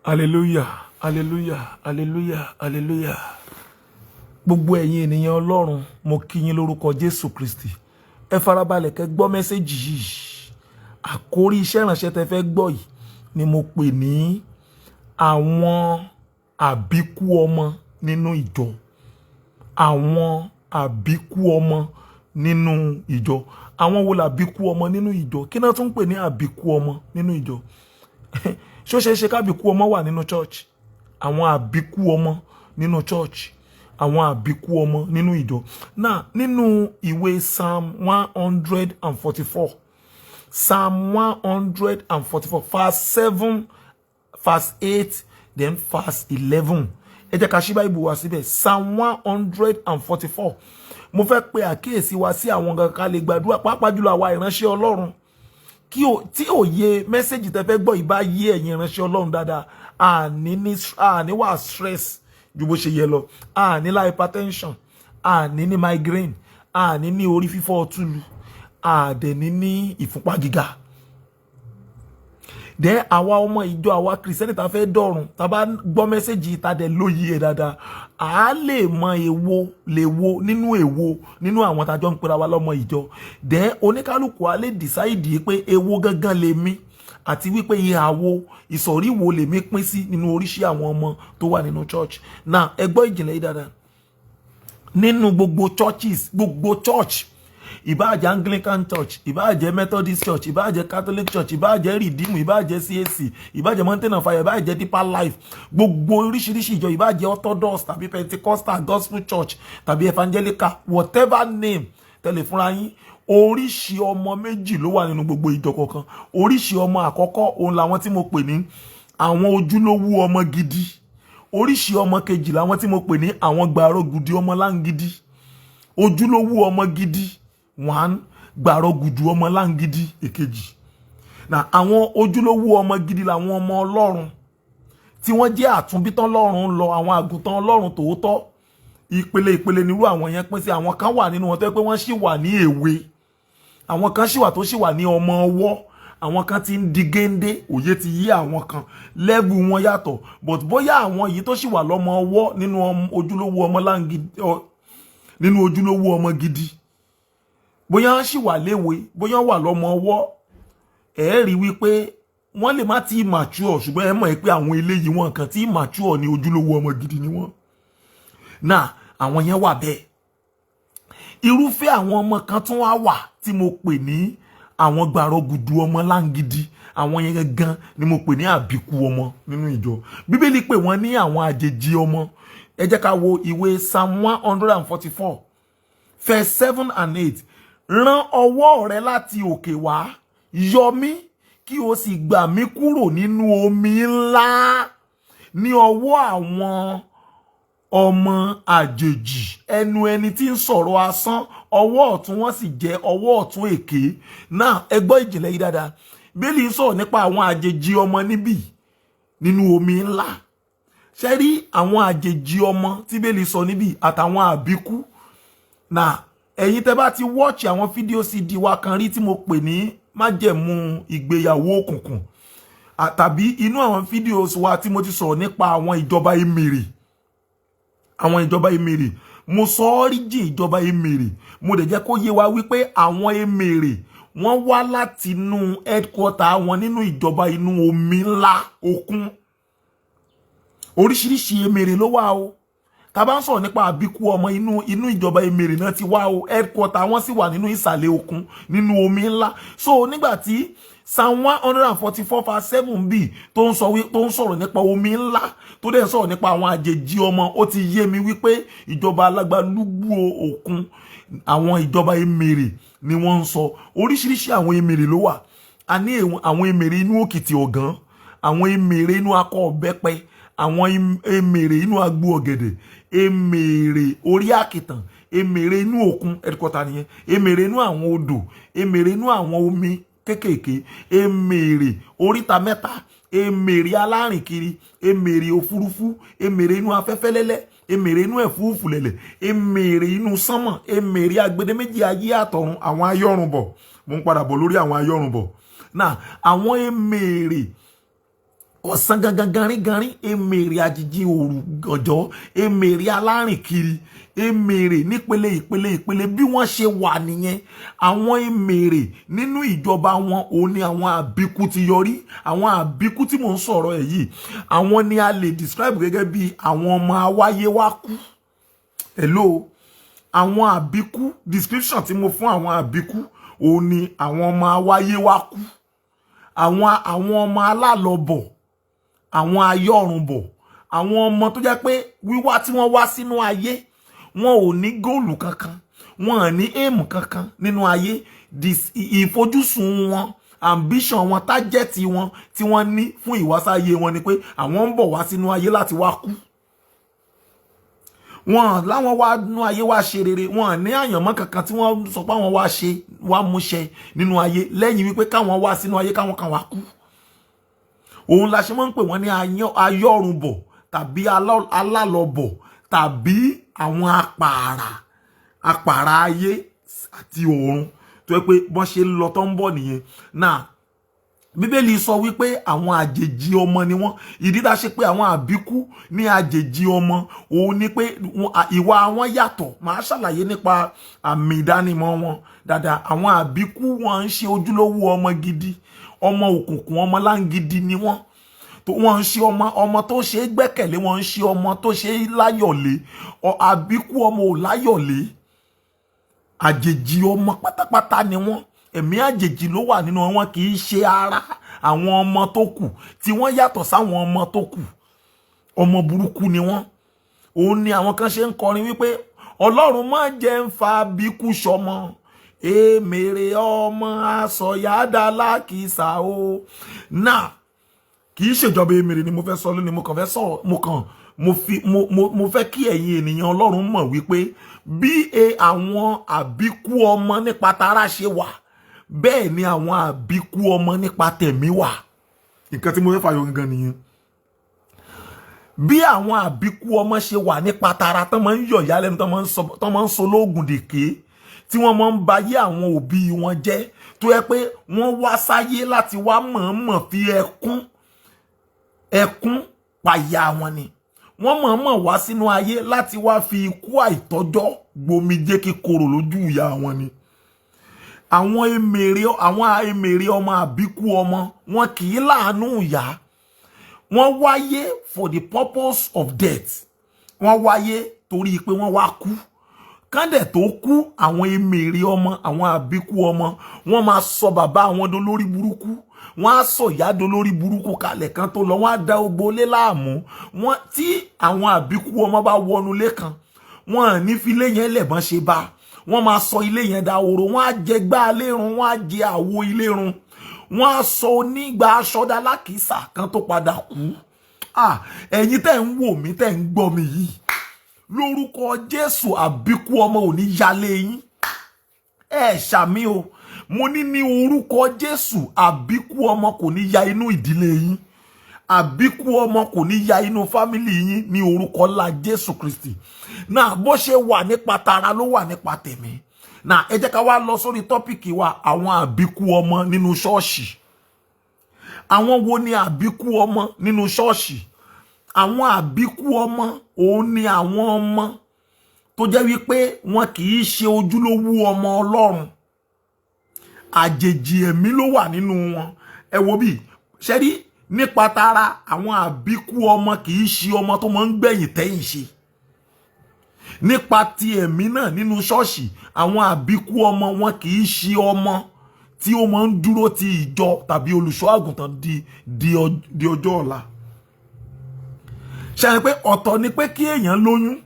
Hallelujah, hallelujah, hallelujah, hallelujah. Gbogbo ẹ̀yin ènìyàn Ọlọ́run, mo kí yín lórúkọ Jésù Kristi. Ẹ farabalẹ̀ kẹ́ gbọ́ message yìí. Àkórí iṣẹ́ ìránṣẹ́ tẹ́ fẹ́ gbọ́ yìí ni mo pè ní àwọn àbíkú ọmọ nínú ìjọ. Àwọn àbíkú ọmọ nínú ìjọ. Àwọn wo làbíkú ọmọ nínú ìjọ? Kí náà tún ń pè ní àbíkú ọmọ nínú ìjọ? Ṣó ṣeé ṣe kábíkú ọmọ wà nínú church? Àwọn àbíkú ọmọ nínú church, àwọn àbíkú ọmọ nínú ìjọ náà. Nínú ìwé Psalm 144, Psalm 144 verse 7, verse 8, then verse 11. Ẹ jẹ́ ká ṣí Báíbù wá síbẹ̀. Psalm 144. Mo fẹ́ pe àkíyèsí wa sí àwọn nǹkan ká lè gbàdúrà, pàápàá jùlọ àwa ìránṣẹ́ Ọlọ́run. Kí o tí òye message tẹ́ fẹ́ gbọ́ yìí bá yé ẹ̀yin ìránṣẹ́ Ọlọ́run dáadáa, àní ní àní wà stress ju bó ṣe yẹ lọ, àní lá hypertension, àní ní migraine, àní ní orí fífọ́ túlù, àdẹ̀ní ní ìfúnpá gíga. Then àwa ọmọ ìjọ, àwa Kìrìsìtẹ́nì tá a fẹ́ dọ̀run, tá a bá gbọ́ message, tá a dẹ̀ lóye ẹ̀ dáadáa, à á lè mọ èwo lè wo nínú èwo nínú àwọn tá a jọ ń pera wa lọ́mọ ìjọ. Then oníkálukú á lè decide pé èwo gangan lè mí, àti wípé ìhà wo, ìsọ̀rí wo lèmi pín sí nínú oríṣi àwọn ọmọ tó wà nínú church. Now, ẹ gbọ́ ìjìnlẹ̀ yìí dáadáa. Nínú gbogbo churches, gbogbo church, ìbáà jẹ́ Anglican Church, ìbáà jẹ́ Methodist Church, ìbáà jẹ́ Catholic Church, ìbáà jẹ́ Redeem, ìbáà jẹ́ CAC, ìbáà jẹ́ Mountain of Fire, ìbáà jẹ́ Deeper Life, gbogbo oríṣiríṣi ìjọ, ìbáà jẹ́ Orthodox tàbí Pentecostal, Gospel Church tàbí Evangelical, whatever name tẹ́lẹ̀ fúnra yín, oríṣi ọmọ méjì ló wà nínú gbogbo ìjọ kọ̀ọ̀kan. Oríṣi ọmọ àkọ́kọ́, òun làwọn tí mo pè ní àwọn ojúlówó ọmọ gidi. Oríṣi ọmọ kejì làwọn tí mo pè ní àwọn gbàrọgùdì ọmọ láǹgidi. Ojúlówó ọmọ gidi one, gbàrọgùdù ọmọ láǹgidi èkejì. Na àwọn ojúlówó ọmọ gidi làwọn ọmọ Ọlọ́run tí wọ́n jẹ́ àtúnbítán lọ́run lọ, àwọn àgùntàn Ọlọ́run tòótọ́. Ìpele ìpele nírú àwọn yẹn pín sí. Àwọn kan wà nínú wọn tó yẹ pé wọ́n sì wà ní èwe, àwọn kan sì wà tó sì wà ní ọmọ ọwọ́, àwọn kan ti ń di géńdé, òye ti yí àwọn kan, level wọn yàtọ̀. But bóyá àwọn yìí tó sì wà lọ́mọ ọwọ́ nínú ojúlówó ọmọ láǹgidi, nínú ojúlówó ọmọ gidi, bóyá wọ́n sì wà léwe, bóyá wọ́n wà lọ́mọ ọwọ́, ẹ̀ rí wípé wọ́n lè má ti mature, ṣùgbọ́n ẹ mọ̀ pé àwọn eléyìí, wọn kàn tí mature ní, ojúlówó ọmọ gidi ni wọ́n náà. Àwọn yẹn wà bẹ́ẹ̀. Irúfẹ́ àwọn ọmọ kan tún wá wà tí mo pè ní àwọn gbàrọgùdù ọmọ láǹgidi. Àwọn yẹn gangan ni mo pè ní àbíkú ọmọ nínú ìjọ. Bíbélì pè wọ́n ní àwọn àjèjì ọmọ. Ẹ jẹ́ ká wo ìwé Psalm 144 verse 7 and 8. Rán ọwọ́ rẹ láti òkè wá, yọ mí, kí o sì gbà mí kúrò nínú omi ńlá, ní ọwọ́ àwọn ọmọ àjèjì, ẹnu ẹni tí ń sọ̀rọ̀ asán, ọwọ́ ọ̀tún wọn sì jẹ́ ọwọ́ ọ̀tún èké. Náà, ẹ gbọ́ ìjìnlẹ̀ yìí dáadáa. Bíbélì ń sọ̀rọ̀ nípa àwọn àjèjì ọmọ níbí nínú omi ńlá. Ṣe rí àwọn àjèjì ọmọ tí Bíbélì sọ níbí àtàwọn àbíkú náà, ẹ̀yin tẹ́ bá ti watch àwọn fídíò CD wa kan rí tí mo pè ní májẹ̀mú ìgbéyàwó òkùnkùn, tàbí inú àwọn fídíò wa tí mo ti sọ̀rọ̀ nípa àwọn ìjọba emèrè, àwọn ìjọba emèrè, mo sọ ọ́ríjì ìjọba emèrè. Mo dẹ̀ jẹ́ kó yé wa wípé àwọn emèrè, wọ́n wá láti inú headquarter wọn nínú ìjọba inú omi ńlá, òkun. Oríṣiríṣi emèrè ló wà o. Tá bá ń sọ̀rọ̀ nípa àbíkú ọmọ, inú ìjọba emèrè náà ti wá o. Headquarter wọn sì wà nínú ìsàlẹ̀ òkun, nínú omi ńlá. So nígbà tí Psalm 144 verse 7 b tó ń sọ tó ń sọ̀rọ̀ nípa omi ńlá, tó dẹ̀ ń sọ̀rọ̀ nípa àwọn àjèjì ọmọ, ó ti yé mi wípé ìjọba alágbálúgbú òkun, àwọn ìjọba emèrè ni wọ́n ń sọ. Oríṣiríṣi àwọn emèrè ló wà. A ní àwọn emèrè inú òkìtì ọ̀gán, àwọn emèrè inú akọ ọ̀bẹ́pẹ, àwọn emèrè inú agbo ọ̀gẹ̀dẹ̀, emèrè orí àkìtàn, emèrè inú òkun, headquarter nìyẹn, emèrè inú àwọn odò, emèrè inú àwọn omi kéékèèké, emèrè oríta mẹ́ta, emèrè alárìnkiri, emèrè òfurufú, emèrè inú afẹ́fẹ́ lẹ́lẹ́, emèrè inú ẹ̀fúùfù lẹ̀lẹ̀, emèrè inú sánmọ̀, emèrè agbedeméjì ayé àtọ̀run, àwọn ayọ́rùnbọ̀. Mo ń padà bọ̀ lórí àwọn ayọ́rùnbọ̀ náà. Àwọn emèrè Ọ̀sán gangan garígarí, emèrè àjìjì òru gànjọ́, emèrè alárìnkiri, emèrè nípele ìpele ìpele bí wọ́n ṣe wà nìyẹn. Àwọn emèrè nínú ìjọba wọn, òun ni àwọn àbíkú ti yọrí. Àwọn àbíkú tí mò ń sọ̀rọ̀ ẹ̀ yìí, àwọn ni a lè describe gẹ́gẹ́ bí àwọn ọmọ awáyé wá kú. Hello, àwọn àbíkú, description tí mo fún àwọn àbíkú, òun ni àwọn ọmọ awáyé wá kú, àwọn ọmọ alálọ́bọ̀, àwọn ayọ́rùnbọ̀, àwọn ọmọ tó jẹ́ pé wíwá tí wọ́n wá sínú ayé, wọn ò ní goal kankan, wọn ò ní aim kankan nínú ayé. Ìfojúsùn wọn, ambition wọn, target wọn tí wọ́n ní fún ìwásáyé wọn ni pé àwọn ń bọ̀ wá sínú ayé láti wá kú. Wọn láwọn wá nú ayé wá ṣe rere, wọn ní àyànmọ́ kankan tí wọ́n sọ pé àwọn wá ṣe, wá múṣẹ nínú ayé, lẹ́yìn wípé káwọn wá sínú ayé, káwọn kan wá kú. Òun la ṣe máa ń pè wọ́n ní ayọ́rùnbọ̀ tàbí alálọ́bọ̀ tàbí àwọn apààrà ayé àti ọ̀run, tó yẹ pé bọ́n ṣe ń lọ tó ń bọ̀ nìyẹn náà. Bíbélì sọ wípé àwọn àjèjì ọmọ ni wọ́n. Ìdí tá a ṣe pé àwọn àbíkú ní àjèjì ọmọ, òun ni pé ìwà wọn yàtọ̀. Màá ṣàlàyé nípa àmì ìdánimọ̀ wọn dáadáa. Àwọn àbíkú, wọn ń ṣe ojúlówó ọmọ gidi. Ọmọ òkùnkùn, ọmọ láǹgidi ni wọ́n. Tó wọ́n ń ṣe ọmọ tó ṣe é gbẹ́kẹ̀lé, wọ́n ń ṣe ọmọ tó ṣe é láyọ̀lé. Àbíkú ọmọ ò láyọ̀lé. Àjèjì ọmọ pátápátá ni wọ́n. Ẹ̀mí àjèjì ló wà nínú wọn. Kì í ṣe ara àwọn ọmọ tó kù, tí wọ́n yàtọ̀ sáwọn ọmọ tó kù. Ọmọ burúkú ni wọ́n. Òun ni àwọn kan ṣe ń kọrin wípé, "Ọlọ́run má jẹ́ ń fa bíkú sọmọ, èmèrè ọmọ asọ̀yàdá lákìsà o." Náà kì í ṣèjọba èmèrè ni mo fẹ́ sọ lónìí. Mo kàn fẹ́ sọ̀rọ̀, mo kàn mo fi mo mo mo fẹ́ kí ẹ̀yin ènìyàn Ọlọ́run mọ̀ wípé bí àwọn àbíkú ọmọ nípa tara ṣe wà, bẹ́ẹ̀ ni àwọn àbíkú ọmọ nípa tẹ̀mí wà. Nǹkan tí mo fẹ́ fàyọ gangan nìyẹn. Bí àwọn àbíkú ọmọ ṣe wà nípa tara, tán máa ń yọ̀ yálẹ́nu, tán máa ń sọ lóògùn dèké, tí wọ́n máa ń bayé àwọn òbí wọn jẹ́, tó yẹ pé wọ́n wá sáyé láti wá mọ̀ọ́mọ̀ fi ẹkún pàyà wọn ni, wọ́n mọ̀ọ́mọ̀ wá sínú ayé láti wá fi ikú àìtọ́jọ́ gbomijé kíkorò lójú ìyá wọn ni. Àwọn emèrè ọmọ, àbíkú ọmọ, wọn kì í láàánú ìyá. Wọ́n wáyé for the purpose of death. Wọ́n wáyé torí pé wọ́n wá kú. Kándẹ̀ tó kú, àwọn emèrè ọmọ, àwọn àbíkú ọmọ, wọ́n máa sọ bàbá àwọn dolórí burúkú, wọ́n á sọ ìyá dolórí burúkú kalẹ̀ kan tó lọ. Wọ́n á da ogbó lé láàmú wọ́n. Tí àwọn àbíkú ọmọ bá wọnú ilé kan, wọ́n à ní fi ilé yẹn lẹ̀bọ́n ṣe bá. Wọ́n máa sọ ilé yẹn dahoro. Wọ́n á jẹ gbá ilé run, wọ́n á jẹ àwo ilé run, wọ́n á sọ onígbà aṣọ́dá lákìsà kan tó padà kú. Ah, ẹ̀yin tẹ́ ń wò mí, tẹ́ ń gbọ́ mi yìí, lórúkọ Jésù, àbíkú ọmọ ò ní yálé yín. Ẹ ṣàmì o. Mo ní ní orúkọ Jésù, àbíkú ọmọ kò ní ya inú ìdílé yín, àbíkú ọmọ kò ní ya inú family yín ní orúkọ ńlá Jésù Kristi. Náà, bó ṣe wà nípa tara ló wà nípa tẹ̀mí. Náà, ẹ jẹ́ ká wá lọ sórí topic wa, àwọn àbíkú ọmọ nínú ṣọ́ọ̀ṣì. Àwọn wo ni àbíkú ọmọ nínú ṣọ́ọ̀ṣì? Àwọn àbíkú ọmọ, òun ni àwọn ọmọ tó jẹ́ wípé wọn kì í ṣe ojúlówó ọmọ Ọlọ́run. Àjèjì ẹ̀mí ló wà nínú wọn. Ẹ wo bí ṣẹ́rí, nípa tara, àwọn àbíkú ọmọ kì í ṣe ọmọ tó máa ń gbẹ̀yìn tẹ́yìn ṣe. Nípa ti ẹ̀mí náà, nínú ṣọ́ọ̀ṣì, àwọn àbíkú ọmọ, wọn kì í ṣe ọmọ tí ó máa ń dúró ti ìjọ tàbí olùṣọ́ àgùntàn di ọjọ́ ọ̀la. Ṣe pé ọ̀tọ̀ ni pé kí èèyàn lóyún,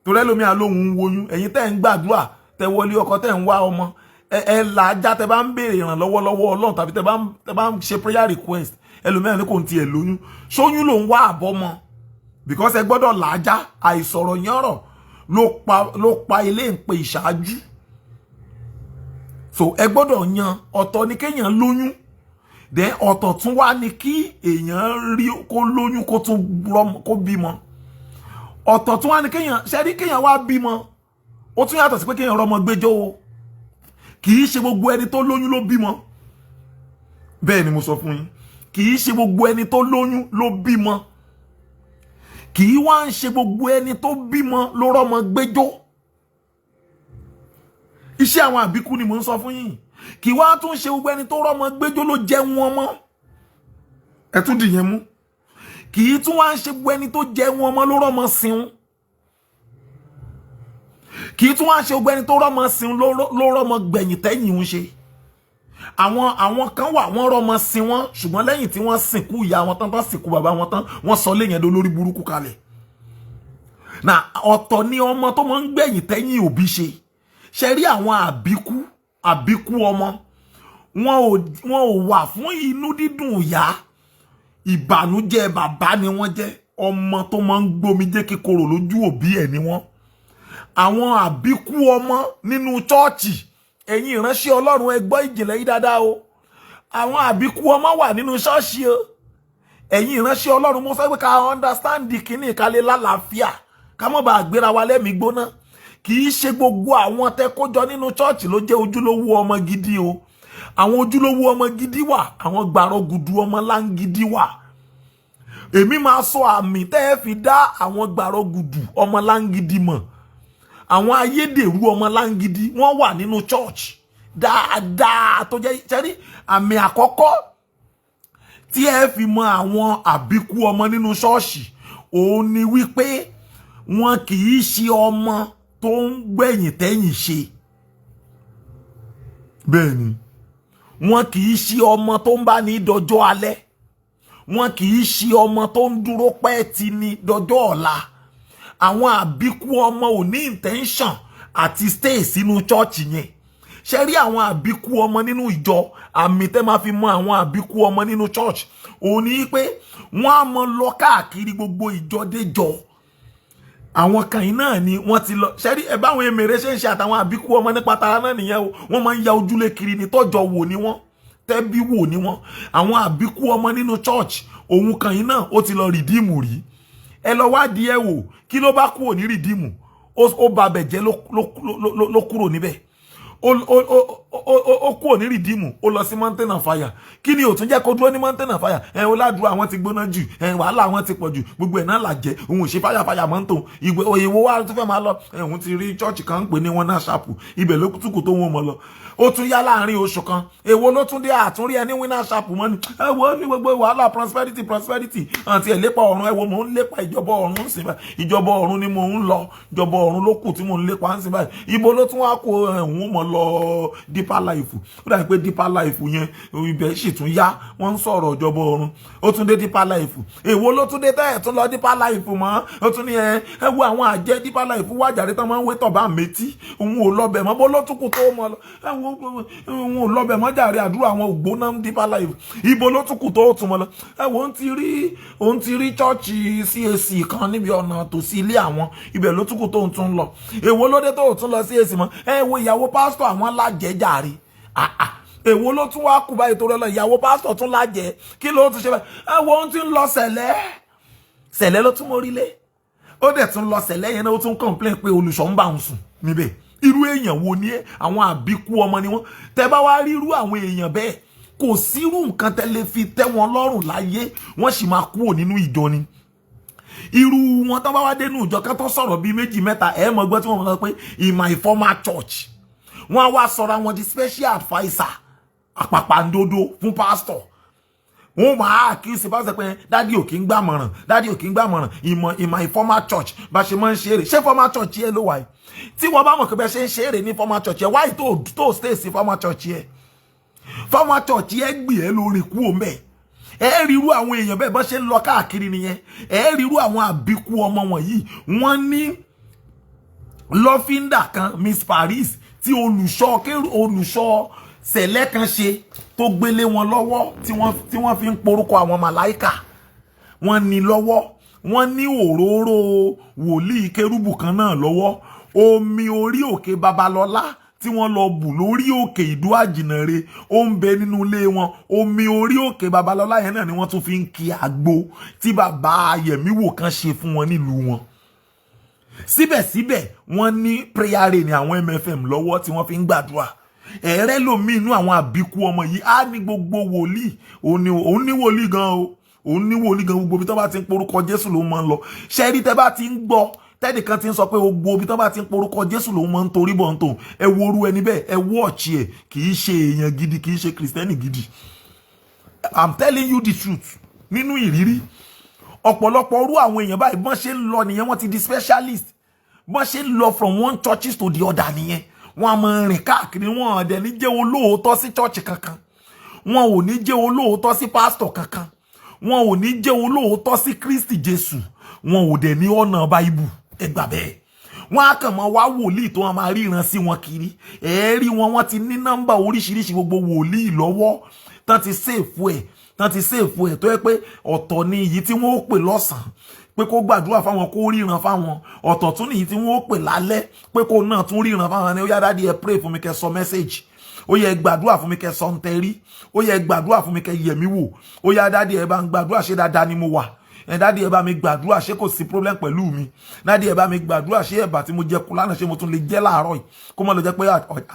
torí ẹlòmíà lóhun ń woyún. Ẹ̀yin tẹ́ ń gbàdúrà, tẹ́ wọlé ọkọ, tẹ́ ń wá ọmọ, ẹ là á já, tẹ́ bá ń béèrè ìrànlọ́wọ́ lọ́wọ́ Ọlọ́run tàbí tẹ́ bá ń ṣe prayer request, ẹlòmíà ní kò ń tiẹ̀ lóyún. Ṣóyún ló ń wá àbọ̀mọ? Because ẹ gbọ́dọ̀ là á já. Àìsọ̀rọ̀ yánrọ̀ ló pa ilé ń pe ìṣáájú. So ẹ gbọ́dọ̀ yan. Ọ̀tọ̀ ni kéèyàn lóyún, then ọ̀tọ̀ tún wá ní kí èèyàn rí kó lóyún, kó tún kó bímọ. Ọ̀tọ̀ tún wá ní kéèyàn ṣẹ́rí, kéèyàn wá bímọ, ó tún yàtọ̀ sí pé kéèyàn rọmọ gbẹjọ́ o. Kì í ṣe gbogbo ẹni tó lóyún ló bímọ. Bẹ́ẹ̀ ni mo sọ fún yín. Kì í ṣe gbogbo ẹni tó lóyún ló bímọ. Kì í wá ń ṣe gbogbo ẹni tó bímọ ló rọ́mọ gbẹ́jọ́. Iṣẹ́ àwọn àbíkú ni mò ń sọ fún yín. Kì í wá tún ṣe gbogbo ẹni tó rọ́mọ gbẹ́jọ́ ló jẹun ọmọ. Ẹ tún dìyẹn mú. Kì í tún wá ń ṣe gbogbo ẹni tó jẹun ọmọ ló rọ́mọ sinun. Kì í tún wá ń ṣe gbogbo ẹni tó rọ́mọ sinun ló rọ́mọ gbẹ̀yìn tẹ́yìn ń ṣe. Àwọn kan wà, wọ́n rọ́mọ sin wọ́n, ṣùgbọ́n lẹ́yìn tí wọ́n sìnkú ìyá wọn tán, tán sìnkú bàbá wọn tán, wọ́n sọ léyìn ẹ̀dọ́ lórí burúkú kalẹ̀. Na ọ̀tọ̀ ni ọmọ tó máa ń gbẹ̀yìn tẹ́yìn òbí ṣe. Ṣe rí àwọn àbíkú ọmọ, wọn ò wà fún inú dídùn ìyá, ìbànújẹ́ bàbá ni wọ́n jẹ́. Ọmọ tó máa ń gbomijé kíkorò lójú òbí ẹ̀ ni wọ́n. Àwọn àbíkú ọmọ nínú chọ́ọ̀chì, ẹ̀yin ìránṣẹ́ Ọlọ́run, ẹ gbọ́ ìjìnlẹ̀ yìí dáadáa o. Àwọn àbíkú ọmọ wà nínú ṣọ́ọ̀ṣì o. Ẹ̀yin ìránṣẹ́ Ọlọ́run, mo sọ pé ká understand kínní, ká lè lálàáfíà, ká má bàa gbéra wa lẹ́mìí gbóná. Kì í ṣe gbogbo àwọn tẹ́ kójọ nínú chọ́ọ̀chì ló jẹ́ ojúlówó ọmọ gidi o. Àwọn ojúlówó ọmọ gidi wà, àwọn gbàrọ̀gùdù ọmọ láǹgidi wà. Èmi máa sọ àmì tẹ́ ẹ fi dá àwọn gbàrọ̀gùdù ọmọ láǹgidi mọ̀. Àwọn ayédèrú ọmọ láǹgidi, wọ́n wà nínú church dáadáa. Tó jẹ́ sẹ́rí, àmì àkọ́kọ́ tí ẹ fi mọ àwọn àbíkú ọmọ nínú ṣọ́ọ̀ṣì, òun ni wípé wọn kì í ṣe ọmọ tó ń gbẹ̀yìn tẹ́yìn ṣe. Bẹ́ẹ̀ ni, wọn kì í ṣe ọmọ tó ń bá ní dọjọ́ alẹ́. Wọn kì í ṣe ọmọ tó ń dúró pẹ́ ti ní dọjọ́ ọ̀la. Àwọn àbíkú ọmọ ò ní intention àti stay sínú chọ́ọ̀chì yẹn. Ṣe rí àwọn àbíkú ọmọ nínú ìjọ, àmì tẹ́ máa fi mọ àwọn àbíkú ọmọ nínú church, òun ni pé wọ́n á mọ lọ káàkiri gbogbo ìjọ déjọ. Àwọn kan yìí náà ni wọ́n ti lọ. Ṣe rí ẹ báwọn èmèrè ṣe ń ṣe àtàwọn àbíkú ọmọ nípa tara náà nìyẹn o. Wọ́n máa ń ya ojúlé kiri ní tọ́jọ́ wò ni wọ́n, tẹ́bí wò ni wọ́n. Àwọn àbíkú ọmọ nínú church, òun kan yìí náà ó ti lọ Redeem rí. Ẹ lọ wádìí ẹ wò, kí ló bá kúrò ní Redeem? Ó ba bẹ̀ jẹ́ ló kúrò níbẹ̀. Ó kúrò ní Redeem, ó lọ sí Mountain of Fire. Kí ni ò tún jẹ́ kó dúró ní Mountain of Fire? Ẹ ó ládùúgbò àwọn ti gbóná jù, ẹ wàhálà àwọn ti pọ̀ jù, gbogbo ẹ̀ náà là jẹ́ òun ò ṣe fàyàfàyà mọ́tò ìwé òyìnbó wa tó fẹ́ máa lọ. Ẹ òun ti rí church kan ń pè ní wọn náà ṣàpù, ibẹ̀ ló túkù tó wọn mọ̀ lọ. Ó tún yá, láàrin oṣù kan, èwo ló tún dé àtúnrí ẹni Winners Chapel mọ́ ni? Ẹ wo ní gbogbo wàhálà prosperity, prosperity àti ẹ̀ lépa ọ̀run. Ẹ wo, mò ń lépa ìjọba ọ̀run ń sìn báyìí. Ìjọba ọ̀run ni mò ń lọ, ìjọba ọ̀run ló kù tí mò ń lépa ń sìn báyìí. Ibo ló tún wá kó ẹ̀hún mọ̀ lọ? Deeper Life. Ó dàbí pé Deeper Life yẹn, ibẹ̀ sì tún yá, wọ́n ń sọ̀rọ̀ ìjọba ọ̀run. Ó tún dé Deeper Life. Èwo ló tún dé tẹ́ ẹ̀ tún lọ Deeper Life mọ́? Ó tún ní ẹ wo àwọn àjẹ́ Deeper Life wájàre tán máa ń wé tọ̀ bá méjì. Òun ò lọ bẹ̀ mọ́. Bó ló tún kù tó mọ́ lọ? Ẹ wo, òun ò lọ bẹ̀ mọ́ jàre, àdúrà àwọn ògbóná Deeper Life. Ibo ló tún kù tó tún mọ́ lọ? Ẹ wo, òun ti rí chọ́ọ̀chì CAC kan níbi ọ̀nà tòsí ilé àwọn, ibẹ̀ ló tún kù tó ń tún lọ. Èwo ló dé tó tún lọ CAC mọ́? Ẹ wo, ìyàwó pásítọ̀ àwọn lájẹjàre. Èwo ló tún wá kú báyìí torí ọlọ? Ìyàwó pásítọ̀ tún lájẹ, kí ló tún ṣe báyìí? Ẹ wo, ohun tí ń lọ sẹ̀lẹ̀, sẹ̀lẹ̀ ló tún mórí lé. Ó dẹ̀ tún lọ sẹ̀lẹ̀ yẹn náà, ó tún complain pé olùṣọ́ ń bá òun sùn níbẹ̀. Irú èèyàn wo ni ẹ? Àwọn àbíkú ọmọ ni wọ́n. Tẹ́ bá wá rí irú àwọn èèyàn bẹ́ẹ̀, kò sírú nǹkan tẹ́ lè fi tẹ́ wọn lọ́rùn láyé, wọ́n sì máa kúrò nínú ìjọ ni. Irú wọn, tán bá wá dénú ìjọ ká tó sọ̀rọ̀ bíi méjì mẹ́ta, ẹ̀ mọ̀ gbọ́ tí wọ́n mọ̀ pé "in my former church". Wọ́n á wá sọ̀rọ̀ àwọn di special adviser àpàpàǹdodo fún pastor. Wọ́n máa accuse pastor pé daddy ò kí ń gbàmọ̀ràn, daddy ò kí ń gbàmọ̀ràn. Ìmọ̀ in my former church, bá ṣe máa ń ṣeré. Ṣé former church yẹn ló wà yìí? Tí wọ́n bá mọ̀ pé bẹ́ẹ̀ ṣe ń ṣeré ní former church yẹn, wáyé tó stay sí former church yẹn? Former church yẹn gbì ẹ́ lórí kú òun bẹ́ẹ̀. Ẹ rí irú àwọn èèyàn bẹ́ẹ̀, bọ́n ṣe ń lọ káàkiri nìyẹn. Ẹ rí irú àwọn àbíkú ọmọ wọ̀nyí, wọ́n ní lọ́fíńdà kan, Miss Paris, tí olùṣọ́ kérú, olùṣọ́ sẹ̀lẹ̀ kan ṣe tó gbélé wọn lọ́wọ́, tí wọ́n fi ń porúkọ àwọn màláìkà. Wọ́n ní lọ́wọ́, wọ́n ní òróró wòlíì kérúbù kan náà lọ́wọ́, omi orí òkè Babalọ́lá tí wọ́n lọ bù lórí òkè Ìdó Àjìnàre, ó ń bẹ nínú ilé wọn. Omi orí òkè Babalọ́lá yẹn náà ni wọ́n tún fi ń kí àgbo tí bàbá Ayẹ̀míwò kan ṣe fún wọn nílùú wọn. Síbẹ̀síbẹ̀, wọ́n ní prayer rain ní àwọn MFM lọ́wọ́ tí wọ́n fi ń gbàdúrà. Ẹ̀rẹ́ lomi inú àwọn àbíkú ọmọ yìí á ní gbogbo wòlíì òun ní, òun ní wòlíì gan o, òun ní wòlíì gan. Gbogbo ibi tó bá ti ń porúkọ Jésù ló máa ń lọ. Ṣẹ́rí, tẹ́ bá ti ń gbọ́ tẹ́nìkan ti ń sọ pé gbogbo ibi tó bá ti ń porúkọ Jésù lòun máa ń torí bọ̀ ń tò, ẹ wo orú ẹni bẹ́ẹ̀, ẹ wọ́ ọ̀chì ẹ̀, kì í ṣe èèyàn gidi, kì í ṣe Kìrìsìtẹ́nì gidi. I'm telling you the truth nínú ìrírí. Ọ̀pọ̀lọpọ̀ orú àwọn èèyàn báyìí, bọ́n ṣe ń lọ nìyẹn. Wọ́n ti di specialist. Bọ́n ṣe ń lọ from one churches to the other nìyẹn. Wọ́n á máa rìn káàkiri. Wọn ò dẹ̀ ní jẹ́ olóòótọ́ sí church kankan, wọn ò ní jẹ́ olóòótọ́ sí pásítọ̀ kankan, wọn ò ní jẹ́ olóòótọ́ sí Kristi Jésù, wọn ò dẹ̀ ní ọ̀nà Báíbù. Ẹ gbà bẹ́ẹ̀. Wọ́n á kàn mọ́ wá wòlíì tó wọn máa ríran sí wọn kiri. Ẹ̀ẹ́rí wọn, wọ́n ti ní nọ́mbà oríṣiríṣi gbogbo wòlíì lọ́wọ́ tán ti save ẹ̀, tán ti save ẹ̀, tó yẹ pé ọ̀tọ̀ ni èyí tí wọ́n ó pè lọ́sàn-án pé kó gbàdúrà fáwọn, kó ríran fáwọn. Ọ̀tọ̀ tún nìyí tí wọ́n ó pè lálẹ́ pé kó náà tún ríran fáwọn. Ni ó yá, daddy, ẹ pray fún mi, kẹ́ sọ message. Ó yẹ gbàdúrà fún mi, kẹ́ sọ ń tẹ́rí. Ó yẹ gbàdúrà fún mi, kẹ́ yẹ̀ mí wò. Ó yá, daddy, ẹ bá ń gbàdúrà, ṣé dáadáa ni mo wà? Ẹ daddy, ẹ bá mi gbàdúrà, ṣé kò sí problem pẹ̀lú mi? Daddy, ẹ bá mi gbàdúrà, ṣé ẹ̀bà tí mo jẹ kú lánàá, ṣé mo tún lè jẹ láàárọ̀ yìí? Kó má lọ jẹ́ pé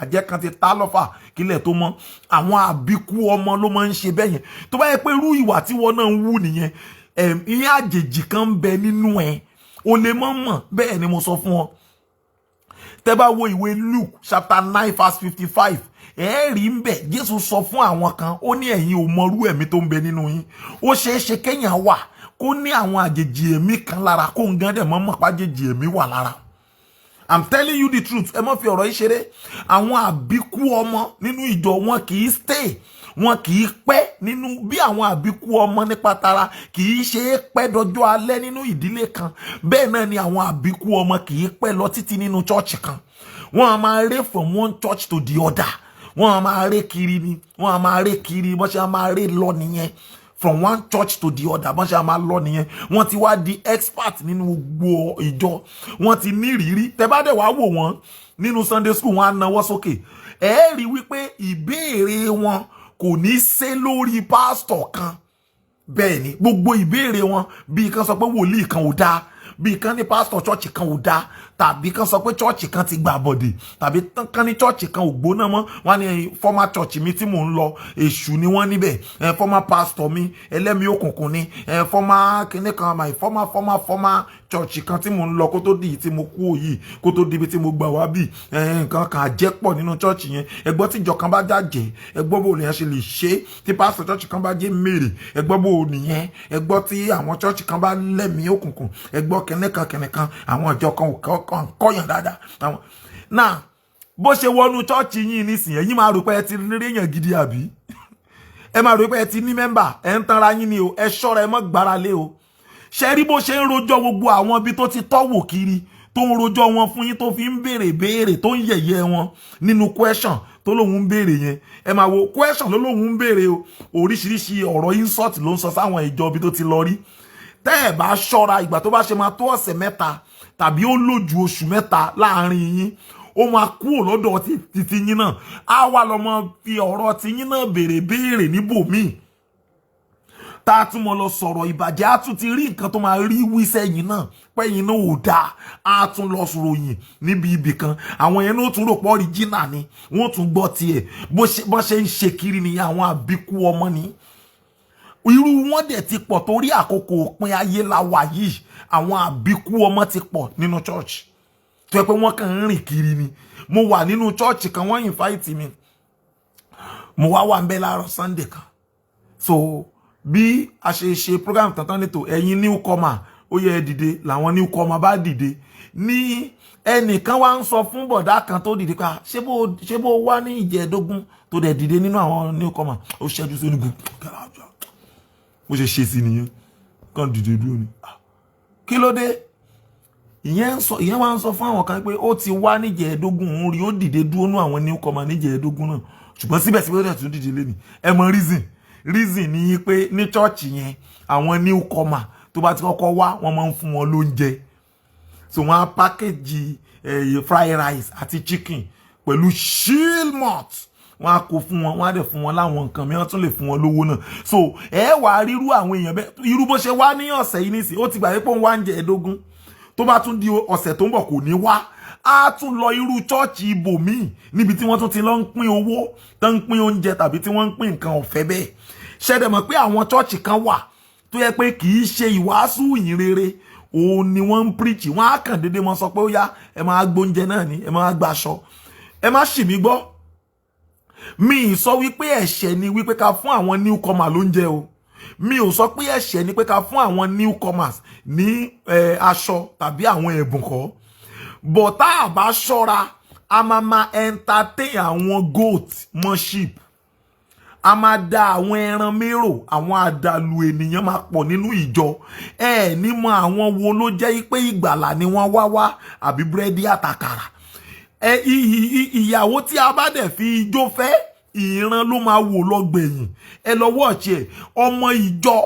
àjẹ́ kan ti tá lọ́fà kílẹ̀ tó mọ́. Àwọn àbíkú ọmọ ló máa ń ṣe bẹ́ẹ̀ yẹn. Tó bá yẹ pé irú ìwà tí wọ́n náà ń wù nìyẹn, ìyẹn àjèjì kan ń bẹ nínú ẹ, o lè mọ̀ mọ̀. Bẹ́ẹ̀ ni mo sọ fún ọ. Tẹ́ bá wo ìwé Luke chapter 9 verse 55, ẹ rí ń bẹ̀, Jésù sọ fún àwọn kan, ó ní ẹ̀yin ò mọrú ẹ̀mí tó ń bẹ nínú yín. Ó ṣeé ṣe kéèyàn wà kó ní àwọn àjèjì ẹ̀mí kan lára, kó ń gan dẹ̀ mọ́ mọ̀ pàjèjì ẹ̀mí wà lára. I'm telling you the truth. Ẹ má fi ọ̀rọ̀ yìí ṣeré. Àwọn àbíkú ọmọ nínú ìjọ, wọn kì í stay, wọn kì í pẹ́ nínú. Bí àwọn àbíkú ọmọ nípa tara kì í ṣe é pẹ́ dọjọ́ alẹ́ nínú ìdílé kan, bẹ́ẹ̀ náà ni àwọn àbíkú ọmọ kì í pẹ́ lọ títí nínú church kan. Wọ́n á máa ré from one church to the other. Wọ́n á máa ré kiri ni, wọ́n á máa ré kiri. Bọ́n ṣe á máa ré lọ nìyẹn, from one church to the other. Bọ́n ṣe á máa lọ nìyẹn. Wọ́n ti wá di expert nínú gbogbo ìjọ. Wọ́n ti ní ìrírí. Tẹ́ bá dẹ̀ wá wò wọ́n nínú Sunday school, wọ́n á nawọ́ sókè. Ẹ rí wípé ìbéèrè wọn kò ní ṣe lórí pásítọ̀ kan. Bẹ́ẹ̀ ni gbogbo ìbéèrè wọn, bí kan sọ pé wòlíì kan ò dáa, bí kan ní pásítọ̀ church kan ò dáa, tàbí kan sọ pé church kan ti gbà bọ̀dẹ̀, tàbí kan ní church kan ò gbóná mọ́. Wọ́n ní former church mi tí mò ń lọ, èṣù ni wọ́n níbẹ̀, former pastor mi, ẹlẹ́mìí òkùnkùn ni, former kinní kan, my former former former church kan tí mò ń lọ kó tó di tí mo kú òyì, kó tó di ibi tí mo gbà wá bì, nǹkan kan àjẹpọ̀ nínú church yẹn. Ẹgbọ́n tíjọ kan bá jàjẹ́, ẹgbọ́n bò nìyẹn ṣe lè ṣe. Tí pastor church kan bá jẹ́ mèrè, ẹgbọ́n bò nìyẹn. Ẹgbọ́n tí àwọn church kan bá lẹ́mìí òkùnkùn, ẹgbọ́n kìnìkan kìnìkan, àwọn ìjọ kan ò kàn kọ́yàn dáadáa. Àwọn náà, bó ṣe wọnú church yín nísìnyẹn, yín máa rò pé ẹ ti rí èèyàn gidi, àbí ẹ máa rò pé ẹ ti ní member. Ẹ ń tanra yín ni o. Ẹ ṣọ́ra, ẹ má gbára lé o. Ṣe rí bó ṣe ń rojọ́ gbogbo àwọn ibi tó ti tọ́wò kiri, tó ń rojọ́ wọn fún yín, tó fi ń béèrè béèrè, tó ń yẹ̀yẹ́ wọn nínú question tó lóun ń béèrè yẹn? Ẹ máa wo question ló lóun ń béèrè o. Oríṣiríṣi ọ̀rọ̀ insult ló ń sọ sáwọn ìjọ ibi tó ti lọ rí. Tẹ́ ẹ̀ bá ṣọ́ra, ìgbà tó bá ṣe máa tó ọ̀sẹ̀ 3 tàbí ó lò ju oṣù 3 láàrin yín, ó máa kúrò lọ́dọ̀ títí yín náà, á wà lọ́mọ fi ọ̀rọ̀ tiyín náà béèrè béèrè níbòmíì, tá a tún mọ lọ sọ̀rọ̀ ìbàjẹ́. Á tún ti rí nǹkan tó máa rí wí sẹ́yìn náà pẹ́yìn náà ò dáa. Á tún lọ ròyìn níbi ibì kan, àwọn yẹn náà tún rò pọ̀ original ni, wọ́n tún gbọ́ tiẹ̀. Bó ṣe ń ṣe kiri nìyẹn. Àwọn àbíkú ọmọ ni. Irú wọn dẹ̀ ti pọ̀ torí àkókò òpin ayé la wà yìí. Àwọn àbíkú ọmọ ti pọ̀ nínú church tó yẹ pé wọ́n kàn ń rìn kiri ni. Mo wà nínú church kan, wọ́n invite mi, mo wá wà ń bẹ láàárọ̀ Sunday kan. So bí a ṣe ṣe program tán nítò, ẹ̀yin newcomer, ó yẹ ẹ dìde. Làwọn newcomer bá dìde ní ẹnìkan wá ń sọ fún bọ̀dá kan tó dìde pa, ṣé bó wá ní ìjẹ́ẹ̀dógún tó dẹ̀ dìde nínú àwọn newcomer? Ó ṣẹ́jú sí onígun, bó ṣe ṣe sí nìyẹn, kàn dìde dúró ni. Kí ló dé? Ìyẹn ń sọ, ìyẹn wá ń sọ fún àwọn kan pé ó ti wá níjẹ̀ẹ́dógún, òun rí ó dìde dúró nú àwọn newcomer níjẹ̀ẹ́dógún náà, ṣùgbọ́n síbẹ̀síbẹ̀ ó dẹ̀ tún dìde lẹ́nu. Ẹ mọ reason. Reason ni pé ní church yẹn, àwọn newcomer tó bá ti kọ́kọ́ wá, wọ́n máa ń fún wọn lóúnjẹ. So wọ́n á package fried rice àti chicken pẹ̀lú chill malt, wọ́n á kó fún wọn, wọ́n á dẹ̀ fún wọn láwọn nǹkan mìíràn, tún lè fún wọn lówó náà. So ẹ wà á rírú àwọn èèyàn bẹ́ẹ̀. Irú bó ṣe wá ní ọ̀sẹ̀ yìí nísìnyí, ó ti gbà pé òun wá ń jẹ ẹ̀ẹ́dógún, tó bá tún di ọ̀sẹ̀ tó ń bọ̀, kò ní wá. Á tún lọ irú church ibòmíì níbi tí wọ́n tún ti lọ ń pín owó, tó ń pín oúnjẹ tàbí tí wọ́n ń pín nǹkan ọ̀fẹ́ bẹ́ẹ̀. Ṣẹ́dẹ̀ mọ̀ pé àwọn church kan wà tó yẹ pé kì í ṣe ìwàásù ìyìn rere òun ni wọ́n ń preach? Wọ́n á kàn déédéé mọ́ sọ pé ó yá, ẹ máa gbóúnjẹ náà ni, ẹ máa gbaṣọ. Ẹ má ṣì mí gbọ́, mi ì sọ wípé ẹ̀ṣẹ̀ ni wípé ká fún àwọn newcomer lóúnjẹ o. Mi ò sọ pé ẹ̀ṣẹ̀ ni pé ká fún àwọn newcomers ní aṣọ tàbí àwọn ẹ̀bùn kọ́ bọ̀. Tá a bá ṣọ́ra, a máa máa entertain àwọn goat mọ́ sheep, a máa da àwọn ẹran mérò. Àwọn àdàlù ènìyàn máa pọ̀ nínú ìjọ. Ẹ ní mọ àwọn wo ló jẹ́ pé ìgbàlà ni wọ́n wá wá àbí búrẹ́dì àtàkàrà. Ẹ ìyàwó tí a bá dẹ̀ fi ijó fẹ́, ìran ló máa wò lọ gbẹ̀yìn. Ẹ lọ wọ́ọ̀ṣì ẹ̀. Ọmọ ìjọ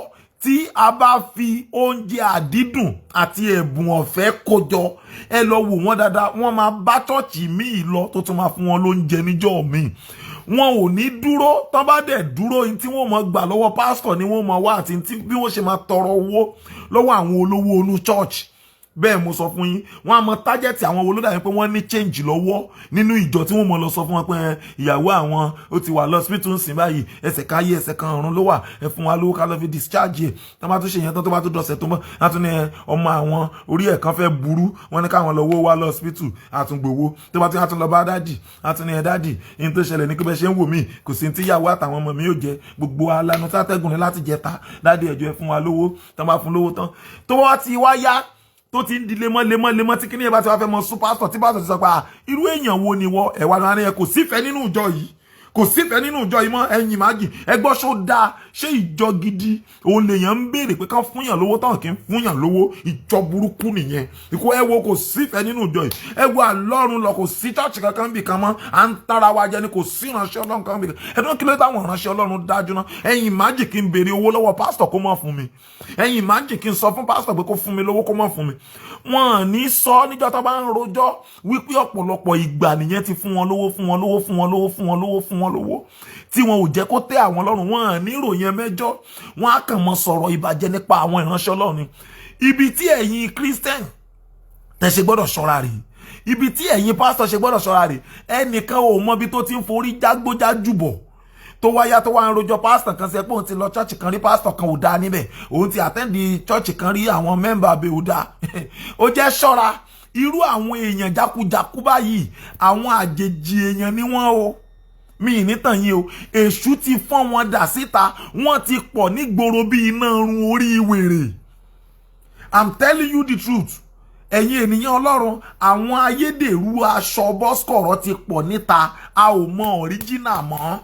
tí a bá fi oúnjẹ àdídùn àti ẹ̀bùn ọ̀fẹ́ kójọ, ẹ lọ wò wọ́n dáadáa, wọ́n máa bá church míì lọ tó tún máa fún wọn lóúnjẹ níjọ́ míì. Wọn ò ní dúró. Tán bá dẹ̀ dúró, ní tí wọ́n mọ̀ gbà lọ́wọ́ pásítọ̀ ni wọ́n mọ̀ wá àti tí bí wọ́n ṣe máa tọrọ owó lọ́wọ́ àwọn olówó onú church. Bẹ́ẹ̀ mo sọ fún yín. Wọ́n á mọ target àwọn wo ló dàbí pé wọ́n ní change lọ́wọ́ nínú ìjọ, tí wọ́n mọ lọ sọ fún wọn pé ìyàwó àwọn ó ti wà lọ́sibítù ń sìn báyìí, ẹsẹ̀ káyé ẹsẹ̀ kan ọ̀run ló wà, ẹ fún wa lówó ká lọ fi discharge ẹ̀. Tó bá tún ṣe yẹn tán, tó bá tún dọ̀sẹ̀ tó mọ́, wọ́n tún ní ọmọ àwọn orí ẹ̀ kan fẹ́ burú, wọ́n ní káwọn lọ wó wá lọ́sibítù, àtúngbòwó. Tó bá tún lọ bá daddy, àtún ní ẹ daddy, ní tó ṣẹlẹ̀ ní pé bẹ́ẹ̀ ṣe ń wò mí, kò sí tíyàwó àtàwọn ọmọ mi yóò jẹ, gbogbo alanu tátẹ́gùn ní láti jẹ ta. Daddy, ẹ̀jọ̀, ẹ fún wa lówó. Tán bá fún lówó tán, tó wá ti wá yá, tó ti ń di lemọ́ lemọ́ lemọ́, tí kíní yẹn bá ti wá fẹ́ mọ sún pásítọ̀, tí pásítọ̀ ti sọ pé, "Ah, irú èèyàn wo ni wọ́ ẹ̀wà náà ni?" Ẹ kò sífẹ̀ẹ́ nínú ìjọ yìí, kò sífẹ̀ẹ́ nínú ìjọ yìí mọ́. Ẹ̀yìn májì ẹ gbọ́, ṣó dáa? Ṣé ìjọ gidi òun lèèyàn ń béèrè pé kán fúnyàn lówó tán kì í fúnyàn lówó? Ìjọ burúkú nìyẹn. Ìkó ẹ wo, kò sífẹ̀ẹ́ nínú ìjọ yìí. Ẹ wo àlọ́run lọ, kò sí church kankan bì kan mọ́. À ń tára wa jẹ ni. Kò sí ìránṣẹ́ Ọlọ́run kan bì kan. Ẹ̀dùn kí ló táwọn ìránṣẹ́ Ọlọ́run dájú náà? Ẹ̀yìn májì kí n béèrè owó lọ́wọ́ pásítọ̀ kó má fún mi. Ẹ̀yìn májì kí n sọ fún pásítọ̀ pé kó fún mi lówó, kó má fún mi. Wọn ní sọ níjọ́ tó bá ń rojọ́ wípé ọ̀pọ̀lọpọ̀ ìgbà nìyẹn ti fún wọn lówó, fún wọn lówó, fún wọn lówó, fún wọn lówó, fún wọn lówó, tí wọn ò jẹ́ kó tẹ́ àwọn lọ́rùn. Wọn ní ìròyìn mẹ́jọ, wọn á kàn mọ́ sọ̀rọ̀ ìbàjẹ́ nípa àwọn ìránṣẹ́ Ọlọ́run ni. Ibi tí ẹ̀yin Christian tẹ́ ṣe gbọ́dọ̀ ṣọ́ra rèé, ibi tí ẹ̀yin pásítọ̀ ṣe gbọ́dọ̀ ṣọ́ra rèé. Ẹnìkan ò mọ ibi tó ti ń forí jágbójájúbọ̀ tó wáyá, tó wá ń rojọ́ pásítọ̀ kan sí ẹ pé òun ti lọ church kan rí, pásítọ̀ kan ò dáa níbẹ̀, òun ti attend church kan rí, àwọn member abẹ́ ò dáa. Ó jẹ́ ṣọ́ra. Irú àwọn èèyàn jákujàku báyìí, àwọn àjèjì èèyàn ni wọ́n o. Mi ní tàn yín o. Èṣù ti fọ́n wọn dà síta, wọ́n ti pọ̀ nígboro bí iná run orí wèrè. I'm telling you the truth. Ẹ̀yin ènìyàn Ọlọ́run, àwọn ayédèrú aṣọ bọ́sikọ̀rọ̀ ti pọ̀ níta, a ò mọ original mọ́.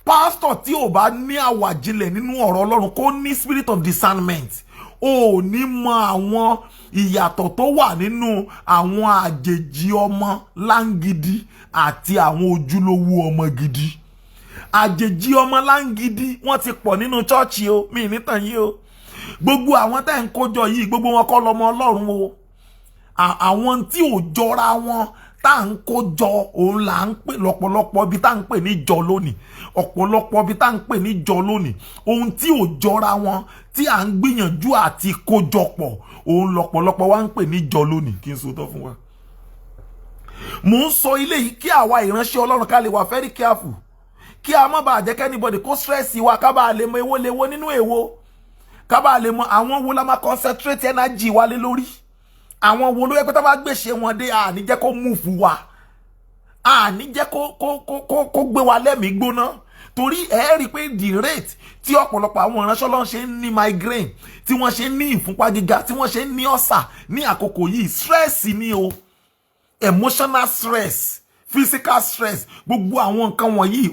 Pásítọ̀ tí ò bá ní àwàjinlẹ̀ nínú ọ̀rọ̀ Ọlọ́run, kó ní spirit of discernment, ò ní mọ àwọn ìyàtọ̀ tó wà nínú àwọn àjèjì ọmọ láǹgidi àti àwọn ojúlówó ọmọ gidi. Àjèjì ọmọ láǹgidi, wọ́n ti pọ̀ nínú church o. Mi ní tàn yín o. Gbogbo àwọn tẹ́ ń kójọ yìí, gbogbo wọn kọ́ lọmọ Ọlọ́run o. Àwọn tí ò jọra wọn tá à ń kójọ òun là ń pè lọ́pọ̀lọpọ̀ ibi tá à ń pè ní jọ lónìí. Ọ̀pọ̀lọpọ̀ ibi tá à ń pè ní jọ lónìí, ohun tí ò jọra wọn tí à ń gbìyànjú àti kójọpọ̀ òun lọ́pọ̀lọpọ̀ wa ń pè ní jọ lónìí. Kí n sọ tọ́ fún wa, mò ń sọ ilé yìí kí àwa ìránṣẹ́ Ọlọ́run ká lè wà very careful, kí a má bàa jẹ́ kí anybody kó stress wa, ká bàa lè mọ èwo léwo nínú èwo, ká bàa lè mọ àwọn wo la máa concentrate energy wa lé lórí, àwọn wo ló yẹ pé tá bá gbèsè wọn dé, àní jẹ́ kó move wa, àní jẹ́ kó gbé wa lẹ́mìí gbóná. Torí ẹ rí i pé the rate tí ọ̀pọ̀lọpọ̀ àwọn ìránṣẹ́ Ọlọ́run ṣe ń ní migraine, tí wọ́n ṣe ń ní ìfúnpá gíga, tí wọ́n ṣe ń ní ọ̀sà ní àkókò yìí, stress ni o. Emotional stress, physical stress, gbogbo àwọn nǹkan wọ̀nyí,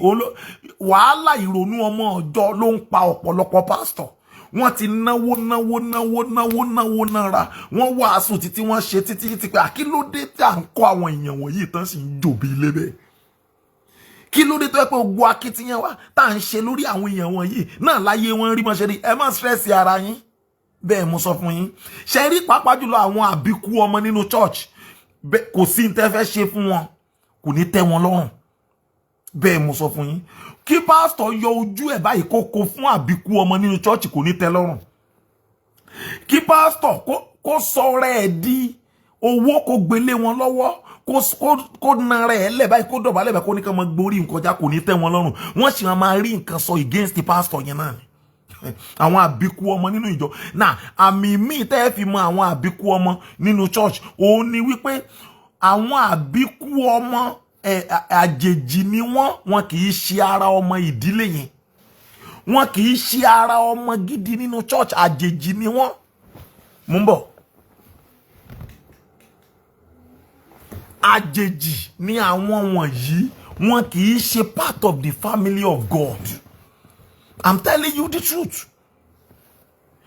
wàhálà ìrònú ọmọ ọjọ́ ló ń pa ọ̀pọ̀lọpọ̀ pásítọ̀. Wọ́n ti náwó náwó náwó náwó náwó nára, wọ́n wàásù títí, wọ́n ṣe títí títí pé àkílódé tí à ń kọ́ àwọn èèyàn wọ̀nyí tán sì ń jòbí ilé bẹ́ẹ̀? Kí ló dé tó yẹ pé gbogbo akitiyan wa tá à ń ṣe lórí àwọn èèyàn wọ̀nyí náà láyé wọn rí mọ́ṣẹ́ rí? Ẹ má stress ara yín. Bẹ́ẹ̀ mo sọ fún yín. Ṣe rí pàápàá jùlọ àwọn àbíkú ọmọ nínú church, kò sí ní tẹ́ fẹ́ ṣe fún wọn, kò ní tẹ́ wọn lọ́rùn. Bẹ́ẹ̀ mo sọ fún yín. Kí pásítọ̀ yọ ojú ẹ̀ báyìí kó kó fún àbíkú ọmọ nínú church, kò ní tẹ́ lọ́rùn. Kí pásítọ̀ kó sọ̀rọ̀ ẹ̀ di owó, kó gbélé wọn lọ́wọ́, Kó nara ẹ̀ lẹ̀ báyìí, kó dọ̀bálẹ̀ báyìí, kó ní ká máa gborí nǹkan já, kò ní tẹ́ wọn lọ́rùn. Wọ́n sì máa rí nǹkan sọ against the pastor yẹn náà ni. Àwọn àbíkú ọmọ nínú ìjọ náà, àmì míì tẹ́ ẹ fi mọ àwọn àbíkú ọmọ nínú church, òun ni wípé àwọn àbíkú ọmọ àjèjì ni wọ́n. Wọn kì í ṣe ara ọmọ ìdílé yẹn, wọn kì í ṣe ara ọmọ gidi nínú church, àjèjì ni wọ́n. Mú bọ̀, àjèjì ni àwọn wọ̀nyí, wọn kì í ṣe part of the family of God. I'm telling you the truth.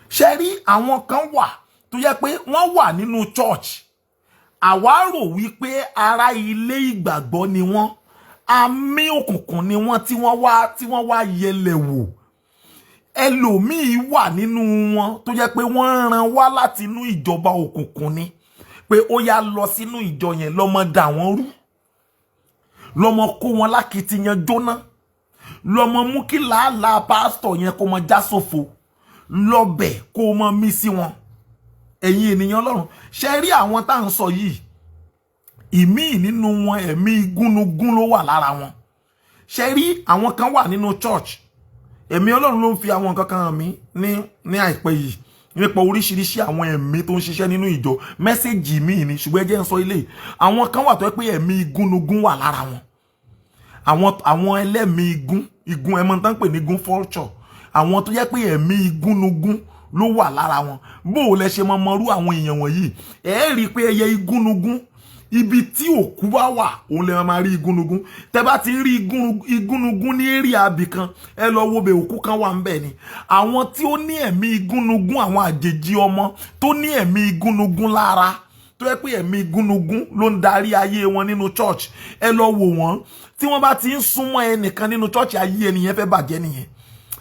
Ṣe rí, àwọn kan wà tó yẹ pé wọ́n wà nínú church, àwa rò wípé ará ilé ìgbàgbọ́ ni wọ́n, àmì òkùnkùn ni wọ́n tí wọ́n wá yẹlẹ̀ wò. Ẹlòmíì wà nínú wọn tó jẹ́ pé wọ́n rán wá láti inú ìjọba òkùnkùn ni, pé ó yá, lọ sínú ìjọ yẹn, lọ́mọ dà wọ́n rú, lọ́mọ kó wọn lákìtìyàn jóná, lọ́mọ mú kí làálàá pásítọ̀ yẹn kó mọ já sófo lọ́bẹ̀, kó mọ mí sí wọn. Ẹ̀yin ènìyàn Ọlọ́run, ṣe rí àwọn tá à ń sọ yìí, ìmíì nínú wọn, ẹ̀mí gúnugún ló wà lára wọn. Ṣe rí, àwọn kan wà nínú church, ẹ̀mí Ọlọ́run ló ń fi àwọn nǹkan kan hàn mí ní àìpẹ́ yìí nípa oríṣiríṣi àwọn ẹ̀mí tó ń ṣiṣẹ́ nínú ìjọ. Message míì ni, ṣùgbọ́n ẹ jẹ́ ń sọ ilé. Àwọn kan wà tó yẹ pé ẹ̀mí gúnugún wà lára wọn, àwọn ẹlẹ́mìí igun igun, ẹ̀mọ́ tán pè ní igun, vulture. Àwọn tó yẹ pé ẹ̀mí igúnnugún ló wà lára wọn, bó o lẹ ṣe mọ mọrú àwọn èèyàn wọ̀nyí? Ẹ rí i pé ẹyẹ igúnnugún, ibi tí òkú bá wà, òun lè máa rí igúnnugún. Tẹ bá ti rí igúnnugún ní area abì kan, ẹ lọ wo bẹ, òkú kan wà ń bẹ ni. Àwọn tí ó ní ẹ̀mí igúnnugún, àwọn àjèjì ọmọ tó ní ẹ̀mí igúnnugún lára, tó yẹ pé ẹ̀mí igúnnugún ló ń darí ayé wọn nínú church, ẹ lọ wò wọ́n. Tí wọ́n bá ti ń súnmọ́ ẹnìkan nínú church, ayé ẹnìyẹn fẹ́ bàjẹ́ nìyẹn.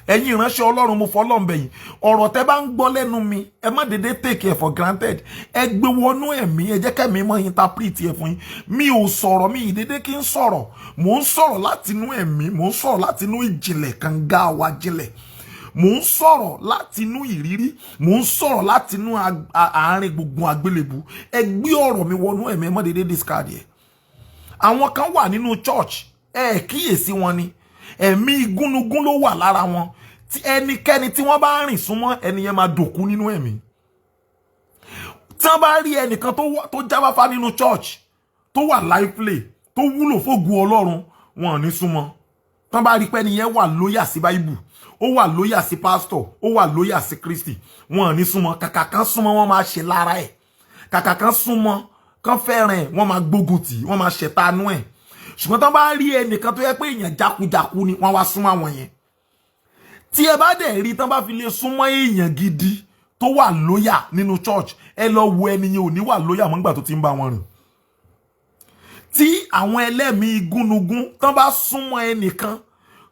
Ẹ̀yin ìránṣẹ́ Ọlọ́run, mo fọlọ́run bẹ̀ yín, ọ̀rọ̀ tẹ́ bá ń gbọ́ lẹ́nu mi, ẹ má dédé take it for granted. Ẹ gbé wọnú ẹ̀mí, ẹ jẹ́ kẹ́mi mọ́ interpret ẹ̀ fún yín. Mi ò sọ̀rọ̀ mi ìdédé kí n sọ̀rọ̀. Mò ń sọ̀rọ̀ látinú ẹ̀mí, mò ń sọ̀rọ̀ látinú ìjìnlẹ̀ kànga wa jinlẹ̀, mò ń sọ̀rọ̀ látinú ìrírí, mò ń sọ̀rọ̀ látinú àárín gbùngbùn àgbélébù. Ẹ gbé ọ̀rọ̀ mi wọnú ẹ̀mí, ẹ má dédé discard ẹ̀. Àwọn kan wà nínú church, ẹ kíyèsí wọn ni, ẹ̀mí igúnnugún ló wà lára wọn. Tí ẹnikẹ́ni tí wọ́n bá rìn súnmọ́, ẹni yẹn máa dòkú nínú ẹ̀mí. Tí wọ́n bá rí ẹnìkan tó jáfáfá nínú church, tó wà lively, tó wúlò fógun Ọlọ́run, wọn ò ní súnmọ́. Tí wọ́n bá rí pé ẹni yẹn wà loyal sí Báíbù, ó wà loyal sí pásítọ̀, ó wà loyal sí Kristi, wọn ò ní súnmọ́. Kàkà kan súnmọ́, wọn máa ṣe lára ẹ̀. Kàkà kan súnmọ́, kan fẹ́ràn ẹ̀, wọ́n máa gbógun tì, wọ́n máa ṣẹ̀tanú ẹ̀. Ṣùgbọ́n tí wọ́n bá rí ẹnìkan tó yẹ pé èèyàn jákujáku ni, wọ́n wá súnmọ́ àwọn yẹn. Tí ẹ bá dẹ̀ rí tán bá fi lè súnmọ́ èèyàn gidi tó wà loyal nínú church, ẹ lọ wo, ẹni yẹn ò ní wà loyal mọ́ nígbà tó ti ń bá wọn rìn. Tí àwọn ẹlẹ́mìí igúnnugún tán bá súnmọ́ ẹnìkan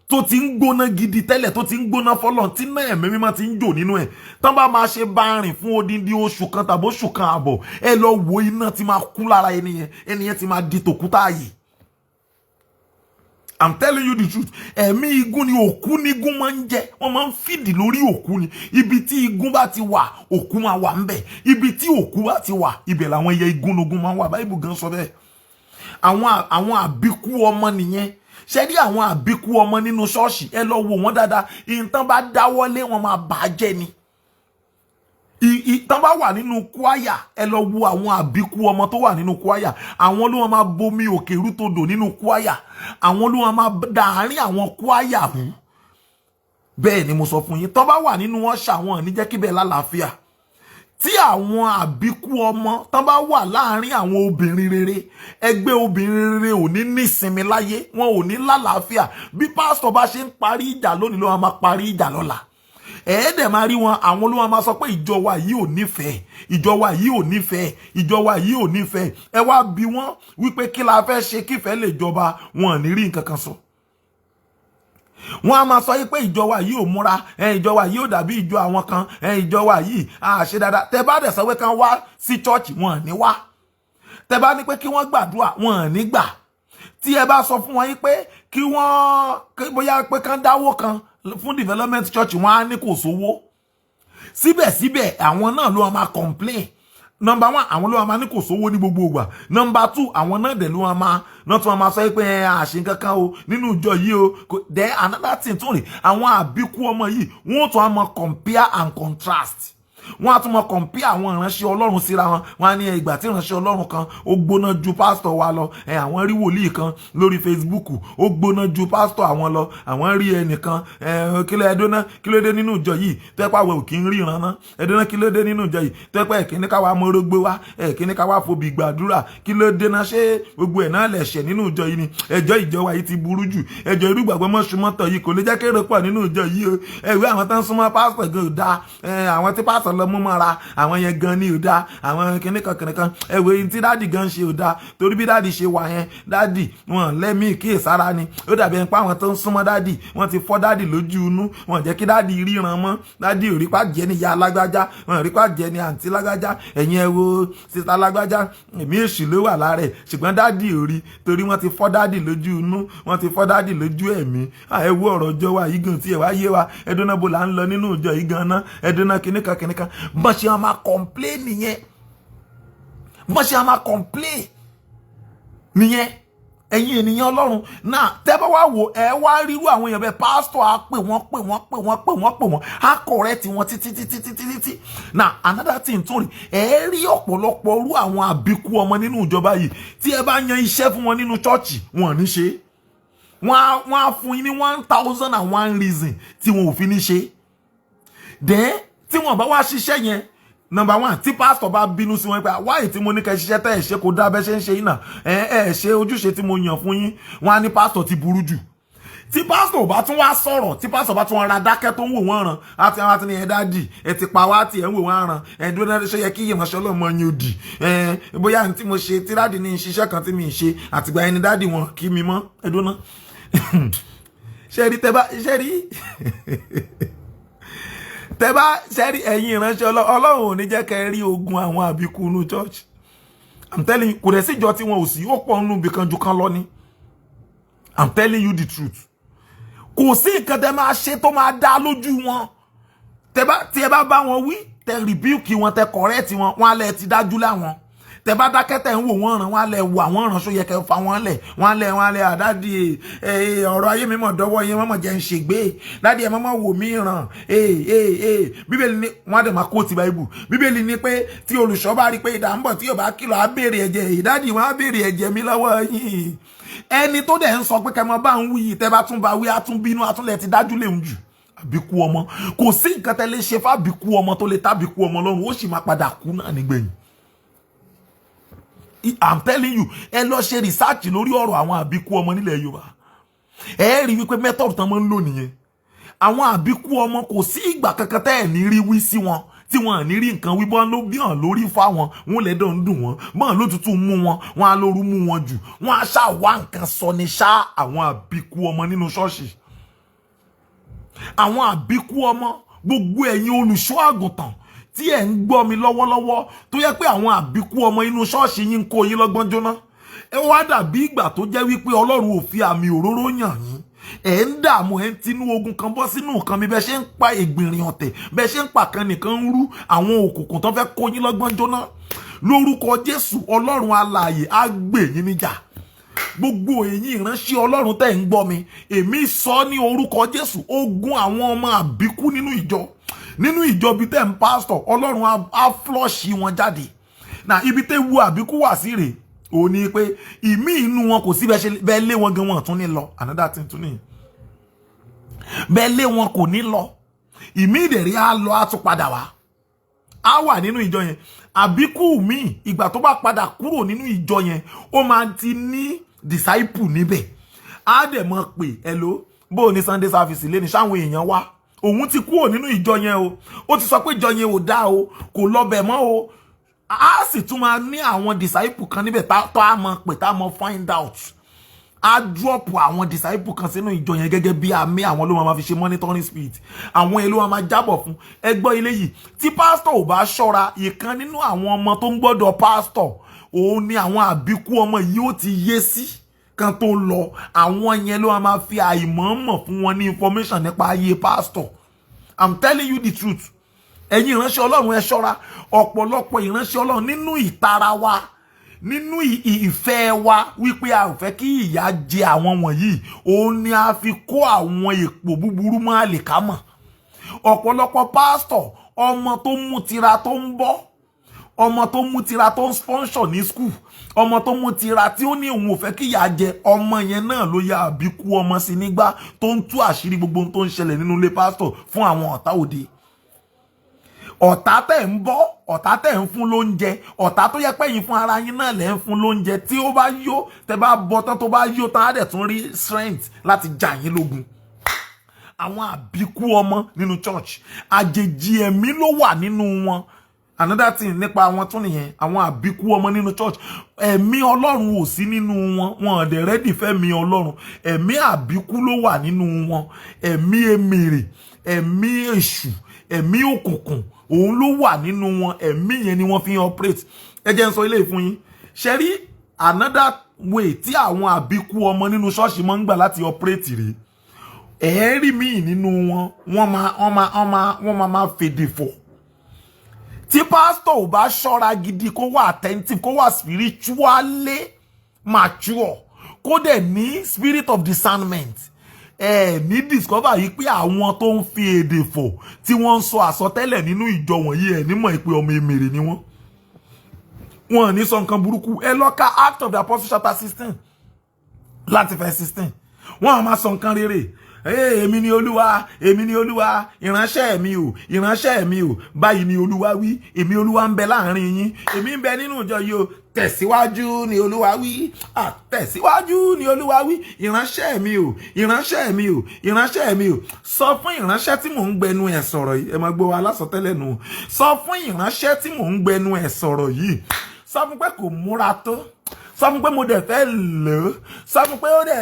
tó ti ń gbóná gidi tẹ́lẹ̀, tó ti ń gbóná fọlọ́n, tí náà ẹ̀mí mímọ́ ti ń jò nínú ẹ̀, tán bá máa ṣe bá rìn fún odindi oṣù kan tàbí oṣù kan àbọ̀, ẹ lọ wo, iná ti máa kú lára ẹni yẹn, ẹni yẹn ti máa di tòkúta ààyè. I'm telling you the truth. Ẹ̀mí igun ni, òkú ní igun máa ń jẹ. Wọ́n máa ń fìdí lórí òkú ni. Ibi tí igun bá ti wà, òkú máa wà ńbẹ̀. Ibi tí òkú bá ti wà, ibẹ̀ làwọn ẹyẹ igúnnugún máa ń wà. Báyìí gan sọ bẹ́ẹ̀. Àwọn àbíkú ọmọ nìyẹn. Ṣe rí àwọn àbíkú ọmọ nínú ṣọ́ọ̀ṣì, ẹ lọ wò wọ́n dáadáa. Ìtàn bá dáwọ́lé, wọn máa bàjẹ́ ni. Ìtàn bá wà nínú kwaya, ẹ lọ wo àwọn àbíkú ọmọ tó wà nínú kwaya. Àwọn ló wọn máa bomi òkè rútòdò nínú kwaya, àwọn ló wọn máa dàárín àwọn kwaya rú. Bẹ́ẹ̀ ni mo sọ fún yín. Tán bá wà nínú wọn ṣàwọn ní jẹ́ kíbẹ̀ lálàáfíà. Tí àwọn àbíkú ọmọ tán bá wà láàárín àwọn obìnrin rere, ẹgbẹ́ obìnrin rere ò ní nísinmi láyé, wọn ò ní lálàáfíà. Bí pásítọ̀ bá ṣe ń parí ìjà lónìí ló máa parí ìjà lọ́la. Ẹ̀ẹ́dẹ̀ máa rí wọn, àwọn ló máa sọ pé ìjọ wa yìí ò nífẹ̀ẹ́, ìjọ wa yìí ò nífẹ̀ẹ́, ìjọ wa yìí ò nífẹ̀ẹ́. Ẹ wá bi wọ́n wípé kí la fẹ́ ṣe kífẹ́ lè jọba, wọn ò ní rí nǹkan kan sọ. Wọ́n á máa sọ yìí pé ìjọ wa yìí ò múra, ìjọ wa yìí ò dàbí ìjọ àwọn kan, ìjọ wa yìí à ṣe dáadáa. Tẹ bá dẹ̀ sọ pé kán wá sí church, wọn ò ní wá. Tẹ bá ní pé kí wọ́n gbàdúrà, wọn ò ní gbà. Tí ẹ bá sọ fún wọn yìí pé kí wọ́n bóyá pé kán dáwó kan fún development church, wọn á ní kò sówó. Síbẹ̀síbẹ̀, àwọn náà ló máa complain. Number one, àwọn ló máa ní kò sówó ní gbogbo ìgbà. Number two, àwọn náà dẹ̀ ló máa náà tún máa sọ pé ẹ àṣẹ kankan o nínú ìjọ yìí o. Then another thing tún rè, àwọn àbíkú ọmọ yìí, wọ́n tún á mọ compare and contrast. Wọ́n á tún mọ compare àwọn ìránṣẹ́ Ọlọ́run síra wọn. Wọ́n á ní ìgbà tí ìránṣẹ́ Ọlọ́run kan ó gbóná ju pásítọ̀ wa lọ. Ẹ àwọn rí wòlíì kan lórí Facebook, ó gbóná ju pásítọ̀ àwọn lọ. Àwọn rí ẹnìkan ẹ kí ló ẹdọ́nà, kí ló dé nínú ìjọ yìí tó ẹ pàwọ̀ kì í ríran ná? Ẹdọ́nà, kí ló dé nínú ìjọ yìí tó ẹ pẹ́ ẹ̀kíní káwa mọ́rọ́gbé wá, ẹ̀kíní káwa fòbí gbàdúrà? Kí ló dé náà? Ṣé gbogbo ẹ̀ náà lẹ̀ṣẹ̀ nínú ìjọ yìí ni? Ẹjọ́ ìjọ wa yìí ti burú jù. Ẹjọ́ irú ìgbàgbọ́ mọ́ṣúmọ́tọ̀ yìí kò lè jẹ́ kéré pọ̀ nínú ìjọ yìí o. Ẹ̀wé àwọn tó ń súnmọ́ pásítọ̀ gan ò dáa. Àwọn tí pásítọ̀ lọ mú mọ́ra, àwọn yẹn gan ni ò dáa. Àwọn kìnìkan kìnìkan, ẹ̀wé tí daddy gan ṣe ò dáa, torí bí daddy ṣe wà yẹn, daddy wọn lẹ́mìí kíyèsára ni. Ó dàbí ẹni pé àwọn tó ń súnmọ́ daddy, wọ́n ti fọ́ daddy lójú inú, wọn jẹ́ kí daddy ríran mọ́. Daddy ò rí pàjẹ́ ní ìyá alágbájá, wọn rí pàjẹ́ ní àǹtí lágbájá. Ẹ̀yin ẹ wo sister lágbájá, èmi èṣù ló wà lára ẹ̀, ṣùgbọ́n daddy ò rí torí wọ́n ti fọ́ daddy lójú inú, wọ́n ti fọ́ daddy lójú ẹ̀mí. Ẹ wo ọ̀rọ̀ ọjọ́ wa yìí gan tí ẹ wá yé wa. Ẹdúná bo là ń lọ nínú ìjọ yìí gan ná? Ẹdúná, kìnìkan kìnìkan, bọ́n ṣe máa complain nìyẹn, bọ́n ṣe máa complain nìyẹn. Ẹ̀yin ènìyàn Ọlọ́run náà, tẹ́ bá wá wò, ẹ wá rírú àwọn èèyàn bẹ́ẹ̀, pásítọ̀ á pè wọ́n, pè wọ́n, pè wọ́n, pè wọ́n, pè wọ́n, á correct wọn títí títí títí títí. Now, another thing tún rí, ẹ rí ọ̀pọ̀lọpọ̀ rú àwọn àbíkú ọmọ nínú ìjọba yìí, tí ẹ bá yan iṣẹ́ fún wọn nínú chọ́ọ̀chì, wọn ò ní ṣe. Wọ́n á fún yín ní 1001 reason tí wọn ò fi ní ṣe. Then tí wọn bá wá ṣiṣẹ́ yẹn, number one, tí pásítọ̀ bá bínú sí wọn pé wáyé tí mo ní kẹ́ ṣiṣẹ́ tẹ́ ẹ̀ ṣe, kò dá bẹ́ ṣe ń ṣe yín náà, ẹ ẹ ṣe ojúṣe tí mo yàn fún yín, wọn á ní pásítọ̀ ti burú jù. Tí pásítọ̀ bá tún wá sọ̀rọ̀, tí pásítọ̀ bá tún ra dákẹ́ tó ń wò wọ́n ràn, àti àwọn àti ní ẹ daddy, ẹ ti pa wá tí ẹ ń wò wọ́n ràn, ẹ dúró náà, ṣe yẹ kí ìránṣẹ́ ọlọ́mọ yín òdì? Ẹ bóyá ní tí mo ṣe tí daddy ní ṣiṣẹ́ kan tí mi ń ṣe, àtìgbà ẹni daddy wọn kí mi mọ́. Ẹ dúró náà, ṣe rí tẹ bá ṣe rí tẹ bá ṣe rí, ẹ̀yin ìránṣẹ́ Ọlọ́run ò ní jẹ́ kẹ́ ẹ rí ogun àwọn àbíkú inú church. I'm telling you, kò dẹ̀ síjọ tí wọn ò sí, ó pọ̀ nínú ibì kan ju kan lọ ni. I'm telling you the truth. Kò sí nǹkan tẹ máa ṣe tó máa dá lójú wọn. Tẹ bá tí ẹ bá bá wọn wí, tẹ rebuke wọn, tẹ correct wọn, wọn á lẹ ti dájú láwọn. Tẹ bá dákẹ́, tẹ̀ ń wò wọ́n ràn, wọ́n á lẹ̀ wò àwọn ràn, só yẹ kẹ́ fa wọ́n lẹ̀? Wọ́n á lẹ̀ à daddy ẹ, ọ̀rọ̀ ayé mi mọ̀ dọ́wọ́ yẹn, wọ́n mọ̀ jẹ́ ń ṣègbè. Daddy, ẹ mọ̀ wò mí ràn. Ee ee ee, Bíbélì ní, wọ́n á dẹ̀ máa quote Bible. Bíbélì ní pé tí olùṣọ́ bá rí pé idà ń bọ̀, tí yóò bá kìlọ̀, á béèrè ẹ̀jẹ̀. Daddy, wọ́n á béèrè ẹ̀jẹ̀ mi lọ́wọ́ yín. Ẹni tó dẹ̀ ń sọ pé kẹ́ mọ bá ń wí yìí, tẹ́ bá tún bá wí, á tún bínú, á tún lẹ̀ ti dájú léwu jù. Àbíkú ọmọ, kò sí nǹkan tẹ́ lè ṣe fábíkú ọmọ tó lè tábíkú ọmọ lọ́rùn, ó sì máa padà kú náà nígbẹ̀yìn. I'm telling you, ẹ lọ ṣe research lórí ọ̀rọ̀ àwọn àbíkú ọmọ nílẹ̀ Yorùbá. Ẹ rí wípé method tán máa ń lò nìyẹn. Àwọn àbíkú ọmọ, kò sí ìgbà kankan tẹ́ ẹ̀ ní rí wí sí wọn tí wọn ní rí nǹkan wí. Bọ́n ló bí hàn lórí fáwọn, wọn lẹ́dọ̀ ń dùn wọn, bọ́n ló tutù mú wọn, wọn á lóru mú wọn jù, wọn á ṣá wá nǹkan sọ ní ṣá. Àwọn àbíkú ọmọ nínú ṣọ́ọ̀ṣì, àwọn àbíkú ọmọ, gbogbo ẹ̀yin olùṣọ́ àgùntàn tí ẹ̀ ń gbọ́ mi lọ́wọ́lọ́wọ́, tó yẹ pé àwọn àbíkú ọmọ inú ṣọ́ọ̀ṣì yín ń kó yín lọ́gbọ́n jóná, ẹ wá dàbí ìgbà tó jẹ́ wípé Ọlọ́run ò fi àmì òróró yàn yín. Ẹ̀ ń dààmú, ẹ̀ ń tinú ogun kan bọ́ sínú nǹkan mi. Bẹ́ẹ̀ ṣe ń pa ìgbìnrin ọ̀tẹ̀, bẹ́ẹ̀ ṣe ń pa kan nìkan ń rú àwọn òkùnkùn tó fẹ́ kó yín lọ́gbọ́n jóná. Lórúkọ Jésù, Ọlọ́run alààyè á gbè yín níjà. Gbogbo ẹ̀yin ìránṣẹ́ Ọlọ́run tẹ́ ń gbọ́ mi, èmi sọ ní orúkọ Jésù, ogun àwọn ọmọ àbíkú nínú ìjọ bíi tẹ́ ń pásítọ̀, Ọlọ́run á flush wọn jáde. Na ibi tẹ́ wu àbíkú wà sí rèé, òun ni pé ìmí inú wọn, kò sí bẹ́ẹ̀ lé wọn gan, wọn tún ní lọ. Another thing tún nìyí, bẹ́ẹ̀ lé wọn, kò ní lọ. Ìmí ìdẹ̀rí á lọ, á tún padà wá, á wà nínú ìjọ yẹn. Àbíkú mi, ìgbà tó bá padà kúrò nínú ìjọ yẹn, ó máa ti ní disciple níbẹ̀. Á dẹ̀ mọ̀ pé, "Hello, bó o ní Sunday service lé ní sáwọn èèyàn wá?" Òun ti kúrò nínú ìjọ yẹn o, ó ti sọ pé ìjọ yẹn ò dáa o, kò lọ bẹ̀ mọ́ o. Á sì tún máa ní àwọn disciple kan níbẹ̀ tó á mọ̀ pé tá a mọ̀ find out. Á drop àwọn disciple kan sínú ìjọ yẹn gẹ́gẹ́ bí àmì, àwọn ló máa fi ṣe monitoring spirit, àwọn èlò máa jábọ̀ fún. Ẹ gbọ́ ilé yìí, tí pásítọ̀ ò bá ṣọ́ra, ìkan nínú àwọn ọmọ tó ń gbọ́dọ̀ pásítọ̀, òun ni àwọn àbíkú ọmọ yìí ó ti yé sí kan tó lọ. Àwọn yẹn ló máa fi àìmọ̀ọ́mọ̀ fún wọn ní information nípa ayé pásítọ̀. I'm telling you the truth. Ẹ̀yin ìránṣẹ́ Ọlọ́run, ẹ ṣọ́ra. Ọ̀pọ̀lọpọ̀ ìránṣẹ́ Ọlọ́run, nínú ìtara wa, nínú ìfẹ́ wa wípé a ò fẹ́ kí ìyà jẹ àwọn wọ̀nyí, òun ni a fi kó àwọn èpò búburú mọ́ àlìkámọ̀. Ọ̀pọ̀lọpọ̀ pásítọ̀, ọmọ tó mú tira tó ń bọ́, ọmọ tó mú tira tó ń sponsor ní school, ọmọ tó mú tira tí ó ní òun ò fẹ́ kí ìyà jẹ ọmọ yẹn náà ló yá àbíkú ọmọ sí nígbà tó ń tú àṣírí gbogbo ohun tó ń ṣẹlẹ̀ nínú ilé pásítọ̀ fún àwọn ọ̀tá òde. Ọ̀tá tẹ̀ ń bọ́, ọ̀tá tẹ̀ ń fún lóúnjẹ, ọ̀tá tó yẹ pẹ́yìn fún ara yín náà lẹ́ ń fún lóúnjẹ. Tí ó bá yó, tẹ́ bá bọ́ tán, tó bá yó tán, á dẹ̀ tún rí strength láti jà yín lógun. Àwọn àbíkú ọmọ nínú church, àjèjì ẹ̀mí ló wà nínú wọn. Another thing nípa àwọn tún nìyẹn. Àwọn àbíkú ọmọ nínú church, ẹ̀mí Ọlọ́run ò sí nínú wọn. Wọn ò dẹ̀ ready fẹ́mi Ọlọ́run. Ẹ̀mí àbíkú ló wà nínú wọn. Ẹ̀mí emèrè, ẹ̀mí èṣù, ẹ̀mí òkùnkùn, òun ló wà nínú wọn. Ẹ̀mí yẹn ni wọ́n fi ń operate. Ẹ jẹ́ n sọ ilé fún yín. Ṣe rí another way tí àwọn àbíkú ọmọ nínú ṣọ́ọ̀ṣì máa ń gbà láti operate rèé. Ẹ̀ẹ́rì míì nínú wọn, wọ́n máa fèdè fọ̀. Tí pásítọ̀ ò bá ṣọ́ra gidi, kó wà attentive, kó wà spiritually mature, kó dẹ̀ ní spirit of discernment, ẹ ní discover yìí pé àwọn tó ń fi èdè fọ̀, tí wọ́n ń sọ àsọtẹ́lẹ̀ nínú ìjọ wọ̀nyí, ẹ̀ nímọ̀ pé ọmọ èmèrè ni wọ́n. Wọn ò ní sọ nǹkan burúkú. Ẹ lọ ka Act of the Apostles chapter 16 láti verse 16. Wọ́n á máa sọ nǹkan rere. Ee, èmi ni Olúwa, èmi ni Olúwa, ìránṣẹ́ mi o, ìránṣẹ́ mi o, báyìí ni Olúwa wí, èmi Olúwa ń bẹ láàrin yín, èmi ń bẹ nínú ìjọ yìí o, tẹ̀síwájú ni Olúwa wí, àtẹ̀síwájú ni Olúwa wí, ìránṣẹ́ mi o, ìránṣẹ́ mi o, ìránṣẹ́ mi o. Sọ fún ìránṣẹ́ tí mò ń gbẹnu ẹ̀ sọ̀rọ̀ yìí. Ẹ máa gbọ́ alásọtẹ́lẹ̀ nù. Sọ fún ìránṣẹ́ tí mò ń gbẹnu ẹ̀ sọ̀rọ̀ yìí, sọ fún pé kò múra tó, sọ fún pé mo dẹ̀ fẹ́ lò ó, sọ fún pé ó dẹ̀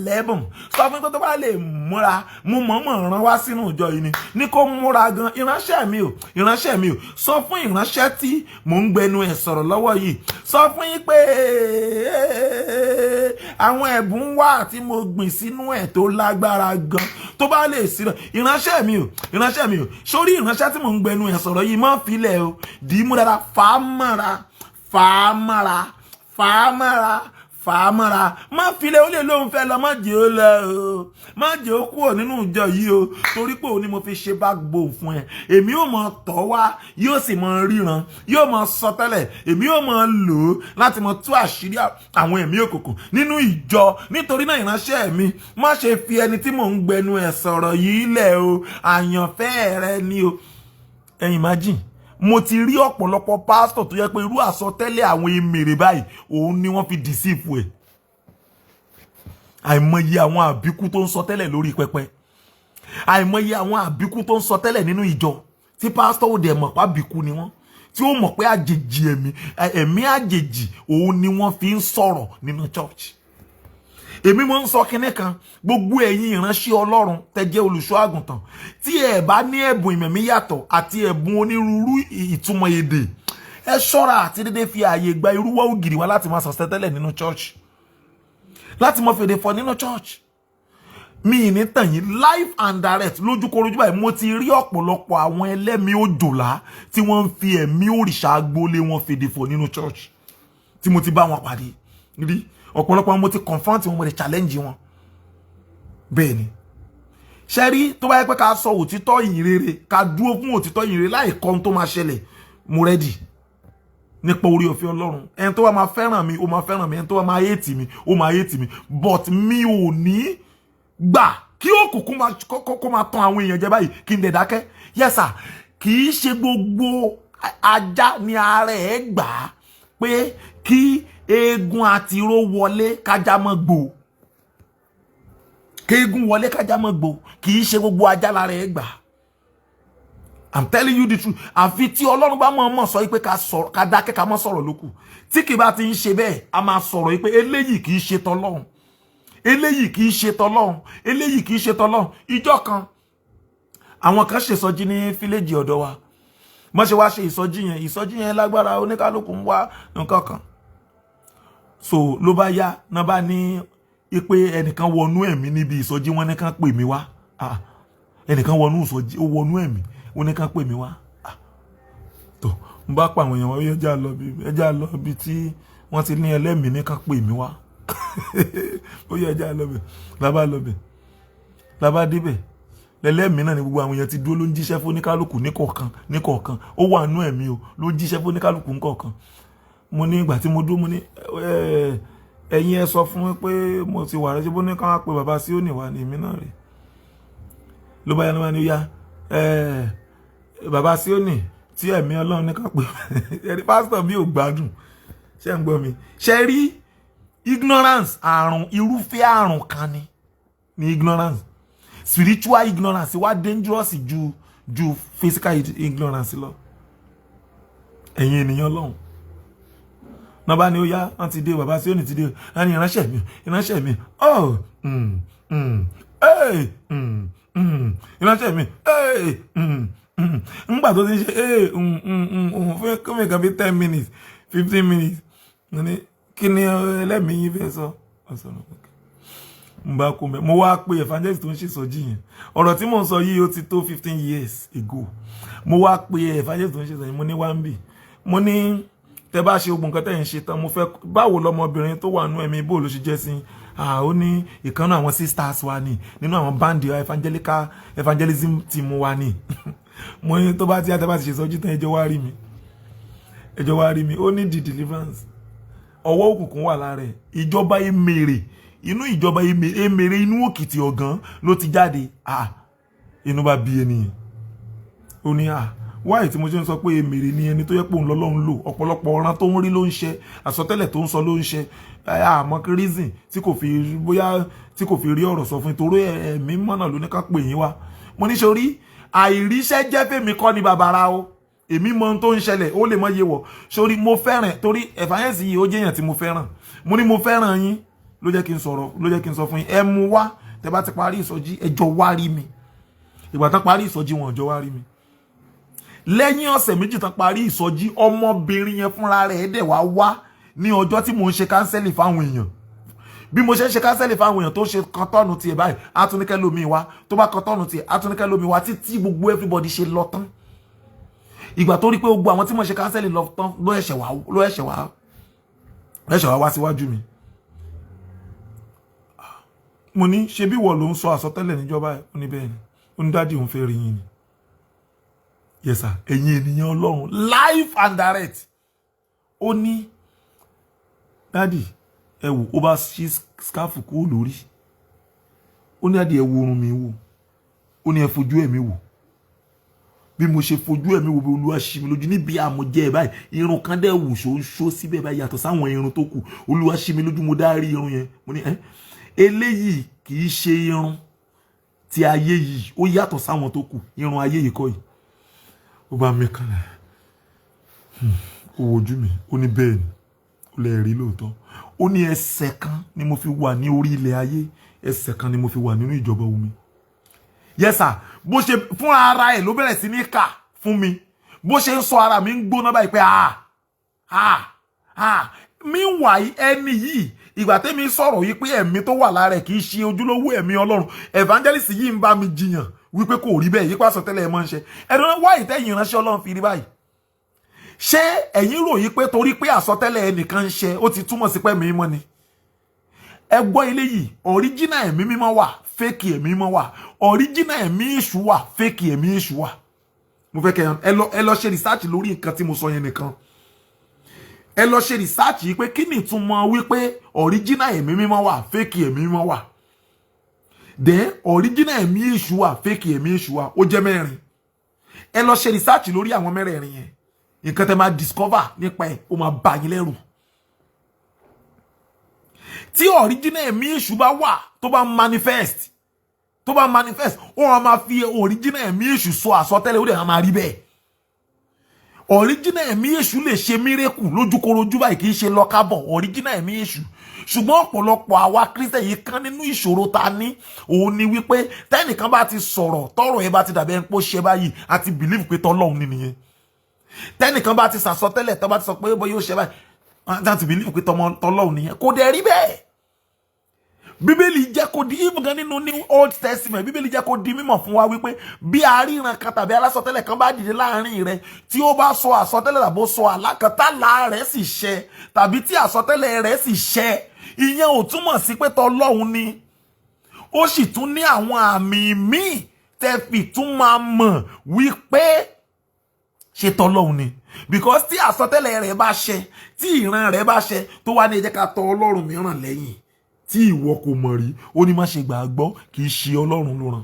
lẹ́bùn, sọ fún pé tó bá lè múra, mo mọ̀ọ́mọ̀ rán wá sínú ìjọ yìí ni ní kó múra gan. Ìránṣẹ́ mi o, ìránṣẹ́ mi o, sọ fún ìránṣẹ́ tí mò ń gbẹnu ẹ̀ sọ̀rọ̀ lọ́wọ́ yìí, sọ fún yín pé àwọn ẹ̀bùn wà tí mo gbìn sínú ẹ̀ tó lágbára gan, tó bá lè sílẹ̀. Ìránṣẹ́ mi o, ìránṣẹ́ mi o, sórí ìránṣẹ́ tí mò ń gbẹnu ẹ̀ sọ̀rọ̀ yìí, má filẹ̀ o, dì í mú dáadáa, fà á mọ́ra, fà á mọ́ra, fà á mọ́ra, fà á mọ́ra, má filẹ̀. Ó lè lóun fẹ́ lọ, má jẹ́ ó lọ o, má jẹ́ ó kúrò nínú ìjọ yìí o, torí pé òun ni mo fi ṣe backbone fún ẹ. Èmi ò mọ tọ́ wá, yóò sì mọ ríran, yóò mọ sọ tẹ́lẹ̀, èmi ò mọ lò ó láti mọ tú àṣírí àwọn ẹ̀mí òkùnkùn nínú ìjọ. Nítorí náà, ìránṣẹ́ mi, má ṣe fi ẹni tí mò ń gbẹnu ẹ̀ sọ̀rọ̀ yìí lẹ̀ o, àyànfẹ́ rẹ ni o. Ẹ̀yin imagine, mo ti rí ọ̀pọ̀lọpọ̀ pásítọ̀ tó yẹ pé irú àsọtẹ́lẹ̀ àwọn emèrè báyìí, òun ni wọ́n fi deceive ẹ̀. Àìmọye àwọn àbíkú tó ń sọ tẹ́lẹ̀ lórí pẹpẹ, àìmọye àwọn àbíkú tó ń sọ tẹ́lẹ̀ nínú ìjọ, tí pásítọ̀ ò dẹ̀ mọ̀ pé àbíkú ni wọ́n, tí ó mọ̀ pé àjèjì ẹ̀mí, ẹ̀mí àjèjì, òun ni wọ́n fi ń sọ̀rọ̀ nínú church. Èmi mo ń sọ kinní kan. Gbogbo ẹ̀yin ìránṣẹ́ Ọlọ́run tẹ́ jẹ́ olùṣọ́ àgùntàn, tí ẹ bá ní ẹ̀bùn ìmẹ̀mí yàtọ̀ àti ẹ̀bùn onírúurú ìtumọ̀ èdè, ẹ ṣọ́ra àti dédé fi ààyè gba irúwọ́ ògiri wá láti máa sọ tẹ́lẹ̀ nínú church, láti mọ fèdè fọ̀ nínú church. Mi ní tàn yín, live and direct, lójúkorojú báyìí, mo ti rí ọ̀pọ̀lọpọ̀ àwọn ẹlẹ́mìí òjòlá tí wọ́n ń fi ẹ̀mí òrìṣà agboolé wọn fèdè fọ̀ nínú church, tí mo ti bá wọn pàdé rí. Ọ̀pọ̀lọpọ̀ wọn, mo ti confront wọn, mo lè challenge wọn. Bẹ́ẹ̀ ni ṣe rí. Tó bá yẹ pé ká sọ òtítọ́ ìyìn rere, ká dúró fún òtítọ́ ìyìn rere láì kọ́ ohun tó máa ṣẹlẹ̀, mo ready nípa orí ọ̀fẹ́ Ọlọ́run. Ẹni tó bá máa fẹ́ràn mi, ó máa fẹ́ràn mi. Ẹni tó bá máa hate mi, ó máa hate mi. But mi ò ní gbà kí òkùnkùn máa kó máa tan àwọn èèyàn jẹ báyìí kí n dẹ̀ dákẹ́. Yes sir, kì í ṣe gbogbo ajá ni ara ẹ̀ gbà á pé kí eegun àtiró wọlé kájá mọ́ gbò, kéegun wọlé kájá mọ́ gbò. Kì í ṣe gbogbo ajá lára ẹ̀ gbà. I'm telling you the truth. Àfi tí Ọlọ́run bá mọ̀ mọ̀ sọ pé ká sọ̀rọ̀, ká dákẹ́, ká mọ́ sọ̀rọ̀ lókù. Tí kì bá ti ń ṣe bẹ́ẹ̀, a máa sọ̀rọ̀ pé eléyìí kì í ṣe tọlọ́run, eléyìí kì í ṣe tọlọ́run, eléyìí kì í ṣe tọlọ́run. Ìjọ kan, àwọn kan ṣe ìsọjí ní village ọ̀dọ̀ wa. Wọ́n ṣe wá ṣe ìsọjí yẹn, ìsọjí yẹn lágbára, oníkálukú ń wá nǹkan kan. So ló bá yá náà, bá ní pé ẹnìkan wọnú ẹ̀mí níbi ìsọjí, wọn ní kàn pè mí wá. Ẹnìkan wọnú ìsọjí, ó wọnú ẹ̀mí, ó ní kàn pè mí wá. Mo bá pa àwọn èèyàn wọn, ẹjá lọ bí tí wọ́n ti ní ẹlẹ́mìí ní ká pè mí wá. Ó yẹ ẹjá lọ bẹ̀. Lábá lọ bẹ̀, lábá débẹ̀, lẹ́lẹ́mìí náà ni gbogbo àwọn èèyàn ti dúró, ló ń jíṣẹ́ fún oníkálukú níkọ̀ọ̀kan níkọ̀ọ̀kan. Ó wà nú ẹ̀mí o, ló ń jíṣẹ́ fún oníkálukú níkọ̀ọ̀kan. Mo ní ìgbà tí mo dúró, mo ní, "Ẹ̀yin, ẹ sọ fún mi pé mo ti wà rẹ ṣe bó ní ká wá pé bàbá Síónì wà ní èmi náà rè." Ló bá yá, ló bá ní, "Ó yá, bàbá Síónì tí ẹ̀mí Ọlọ́run ní ká pè." Ẹ̀rí pásítọ̀ mi ò gbádùn. Ṣé ń gbọ́ mi? Ṣe rí ignorance, àrùn, irúfẹ́ àrùn kan ni ignorance. Spiritual ignorance wá dangerous ju physical ignorance lọ. Ẹ̀yin ènìyàn Ọlọ́run náà bá ní, "Ó yá, wọ́n ti dé, bàbá Síónì ti dé." Wọ́n ní, "Ìránṣẹ́ mi, ìránṣẹ́ mi, oh, hey, ìránṣẹ́ mi, hey, Ńgbà tó ti ń ṣe hey, fún kí kan bí 10 minutes, 15 minutes, mo ní, "Kí ni ẹlẹ́mìí yín fẹ́ sọ?" Ọ̀sọ̀rọ̀ n bá kó mẹ́. Mo wá pe evangelist tó ń ṣèsọjí yẹn. Ọ̀rọ̀ tí mò ń sọ yìí, ó ti tó 15 years ago. Mo wá pe evangelist tó ń ṣèsọjí, mo ní, "Wá ń bì." Mo ní, "Tẹ bá ṣe ogun nǹkan tẹ́ ń ṣe tán, mo fẹ́ báwo lọmọbìnrin tó wà nú ẹ̀mí, bó ló ṣe jẹ́ sí?" Ó ní ìkànnì àwọn sisters wa ni, nínú àwọn band evangelical evangelism team wa ni. Mo ní, "Tó bá ti àtẹ bá ti ṣe sọjí tán, ẹjọ́ wá rí mi, ẹjọ́ wá rí mi." Ó ní the deliverance. Ọwọ́ òkùnkùn wà lára ẹ̀. Ìjọba Emèrè, inú ìjọba Emèrè, inú Òkìtì Ọ̀gán ló ti jáde. Inú bá bí ènìyàn. Ó ní, wáyé tí mo ṣe ń sọ pé Emèrè ni ẹni tó yẹ pé òun lọ́lọ́run lò, ọ̀pọ̀lọpọ̀ ọ̀ràn tó ń rí ló ń ṣe, àsọtẹ́lẹ̀ tó ń sọ ló ń ṣe. Àmọ́ reason tí kò fi bóyá tí kò fi rí ọ̀rọ̀ sọ fún torí ẹ̀mí mọ́nà ló ní ká pè yín wá. Mo ní, sórí àìríṣẹ́ jẹ́ fèmí kọ́ ni bàbàrà o, èmi mọ ohun tó ń ṣẹlẹ̀, ó lè mọ iye wọ̀ sórí. Mo fẹ́ràn torí evangelist yìí, ó jẹ́ èèyàn tí mo fẹ́ràn. Mo ní, "Mo fẹ́ràn yín ló jẹ́ kí n sọ̀rọ̀, ló jẹ́ kí n sọ fún yín. Ẹ mú wá, tẹ bá ti parí ìsọjí, ẹ jọ wá rí mi." Ìgbà tán parí ìsọjí, wọn jọ wá rí mi. Lẹ́yìn ọ̀sẹ̀ 2 tán parí ìsọjí, ọmọbìnrin yẹn fúnra rẹ̀ dẹ̀ wá wá ní ọjọ́ tí mò ń ṣe counsel fáwọn èèyàn. Bí mo ṣe ń ṣe counsel fáwọn èèyàn, tó ṣe kan turn tiẹ̀ báyìí, átúnikẹ́ lómi wá. Tó bá kan turn tiẹ̀, átúnikẹ́ lómi wá, títí gbogbo everybody ṣe lọ tán. Ìgbà tó rí pé gbogbo àwọn tí mo ṣe counsel lọ tán, ló ẹ̀ṣẹ̀ wá wá síwájú mi. Mo ní, "Ṣe bí wọ́n ló ń sọ àsọtẹ́lẹ̀ níjọba ẹ̀?" Ó ní bẹ́ẹ̀ ni. Ó ní daddy, òun fẹ́ rí yín ni. Yes sir. Ẹ̀yin ènìyàn Ọlọ́run, live and direct. Ó ní, "Daddy, ẹ wò." Ó bá ṣí scarf kúrò lórí. Ó ní, "Daddy, ẹ wo orun mi wò." Ó ní, "Ẹ fojú ẹ̀mí wò." Bí mo ṣe fojú ẹ̀mí wò, bí Olúwa ṣí mi lójú níbi àmọ̀jẹ́ ẹ̀ báyìí, irun kan dẹ̀ wù ṣóńṣó síbẹ̀ báyìí, yàtọ̀ sáwọn irun tó kù. Olúwa ṣí mi lójú, mo dá rí irun yẹn. Mo ní, "Ẹ́, eléyìí kì í ṣe irun ti ayé yìí, ó yàtọ̀ sáwọn tó kù, irun ayé yìí kọ́ yìí." Ó bá mi kanlẹ̀, ó wojú mi, ó ní bẹ́ẹ̀ ni, ó lè rí lóòótọ́. Ó ní, "Ẹsẹ̀ kan ni mo fi wà ní orí ilẹ̀ ayé, ẹsẹ̀ kan ni mo fi wà nínú ìjọba omi." Yes sir. Bó ṣe fún ara ẹ̀ ló bẹ̀rẹ̀ sí ní kà fún mi. Bó ṣe ń sọ, ara mi ń gbóná báyìí pé, ah, ah, ah. Meanwhile, ẹni yìí, ìgbà tẹ́mi sọ̀rọ̀ yìí pé ẹ̀mí tó wà lára ẹ̀ kì í ṣe ojúlówó ẹ̀mí Ọlọ́run, evangelist yìí ń bá mi jiyàn wípé kò rí bẹ́ẹ̀, yípa àsọtẹ́lẹ̀ ẹ̀ máa ń ṣe ẹ̀rọ wáyé. Tẹ́yìn ìránṣẹ́ Ọlọ́run fi rí báyìí, ṣé ẹ̀yin rò yí pé torí pé àsọtẹ́lẹ̀ ẹnìkan ń ṣe, ó ti túmọ̀ sí pé ẹ̀mí mímọ́ ni? Ẹ gbọ́ eléyìí: original ẹ̀mí mímọ́ wà, fake ẹ̀mí mímọ́ wà. Original ẹ̀mí èṣù wà, fake ẹ̀mí èṣù wà. Mo fẹ́ kẹ́ ẹ lọ ṣe research lórí nǹkan tí mo sọ yẹn nìkan. Ẹ lọ ṣe research yìí pé kí ni ìtumọ̀ wípé original ẹ̀mí mímọ́ wà, fake ẹ̀mí mímọ́ wà, then original ẹ̀mí èṣù wà, fake ẹ̀mí èṣù wà. Ó jẹ́ mẹ́rin. Ẹ lọ ṣe research lórí àwọn mẹ́rẹ̀ẹ̀rin yẹn. Nǹkan tẹ́ máa discover nípa ẹ̀, ó máa bà yín lẹ́rù. Tí original ẹ̀mí èṣù bá wà, tó bá manifest, ó máa fi original ẹ̀mí èṣù sọ àsọtẹ́lẹ̀, ó dẹ̀ máa rí bẹ́ẹ̀. Original ẹ̀mí èṣù lè ṣe miracle lójúkorojú báyìí, kì í ṣe lọ́kábọ̀ original ẹ̀mí èṣù. Ṣùgbọ́n ọ̀pọ̀lọpọ̀ àwa Christian yìí kan, nínú ìṣòro ta ní òun ni wípé tẹ́nìkan bá ti sọ̀rọ̀, tọ́rọ̀ ẹ bá ti dàbí ẹni pé ó ṣe báyìí, àti believe pé tọ́lọ́run ni nìyẹn. Tẹ́nìkan bá ti sàsọtẹ́lẹ̀, tọ́ bá ti sọ pé bóyá ó ṣe báyìí, àti believe pé tọ́lọ́run nìyẹn. Kò dẹ̀ rí bẹ́ẹ̀. Bíbélì jẹ́ kó di, even gan nínú New Old Testament, Bíbélì jẹ́ kó di mímọ̀ fún wa wípé bí aríran kan tàbí alásọtẹ́lẹ̀ kan bá dìde láàrin rẹ, tí ó bá sọ àsọtẹ́lẹ̀ tàbí ó sọ àlá kan, tálà rẹ̀ sì ṣẹ tàbí tí àsọtẹ́lẹ̀ rẹ̀ sì ṣẹ, ìyẹn ò túmọ̀ sí pé tọlọ́hun ni. Ó sì tún ní àwọn àmì míì tẹ́ fi tún máa mọ̀ wípé ṣe tọlọ́hun ni, because tí àsọtẹ́lẹ̀ rẹ̀ bá ṣẹ, tí ìran rẹ̀ bá ṣẹ, tó wá ní ẹ jẹ́ ká tọ̀ Ọlọ́run mìíràn lẹ́yìn tí ìwọ kò mọ̀ rí, ó ní má ṣe gbàgbọ́, kì í ṣe Ọlọ́run ló rán.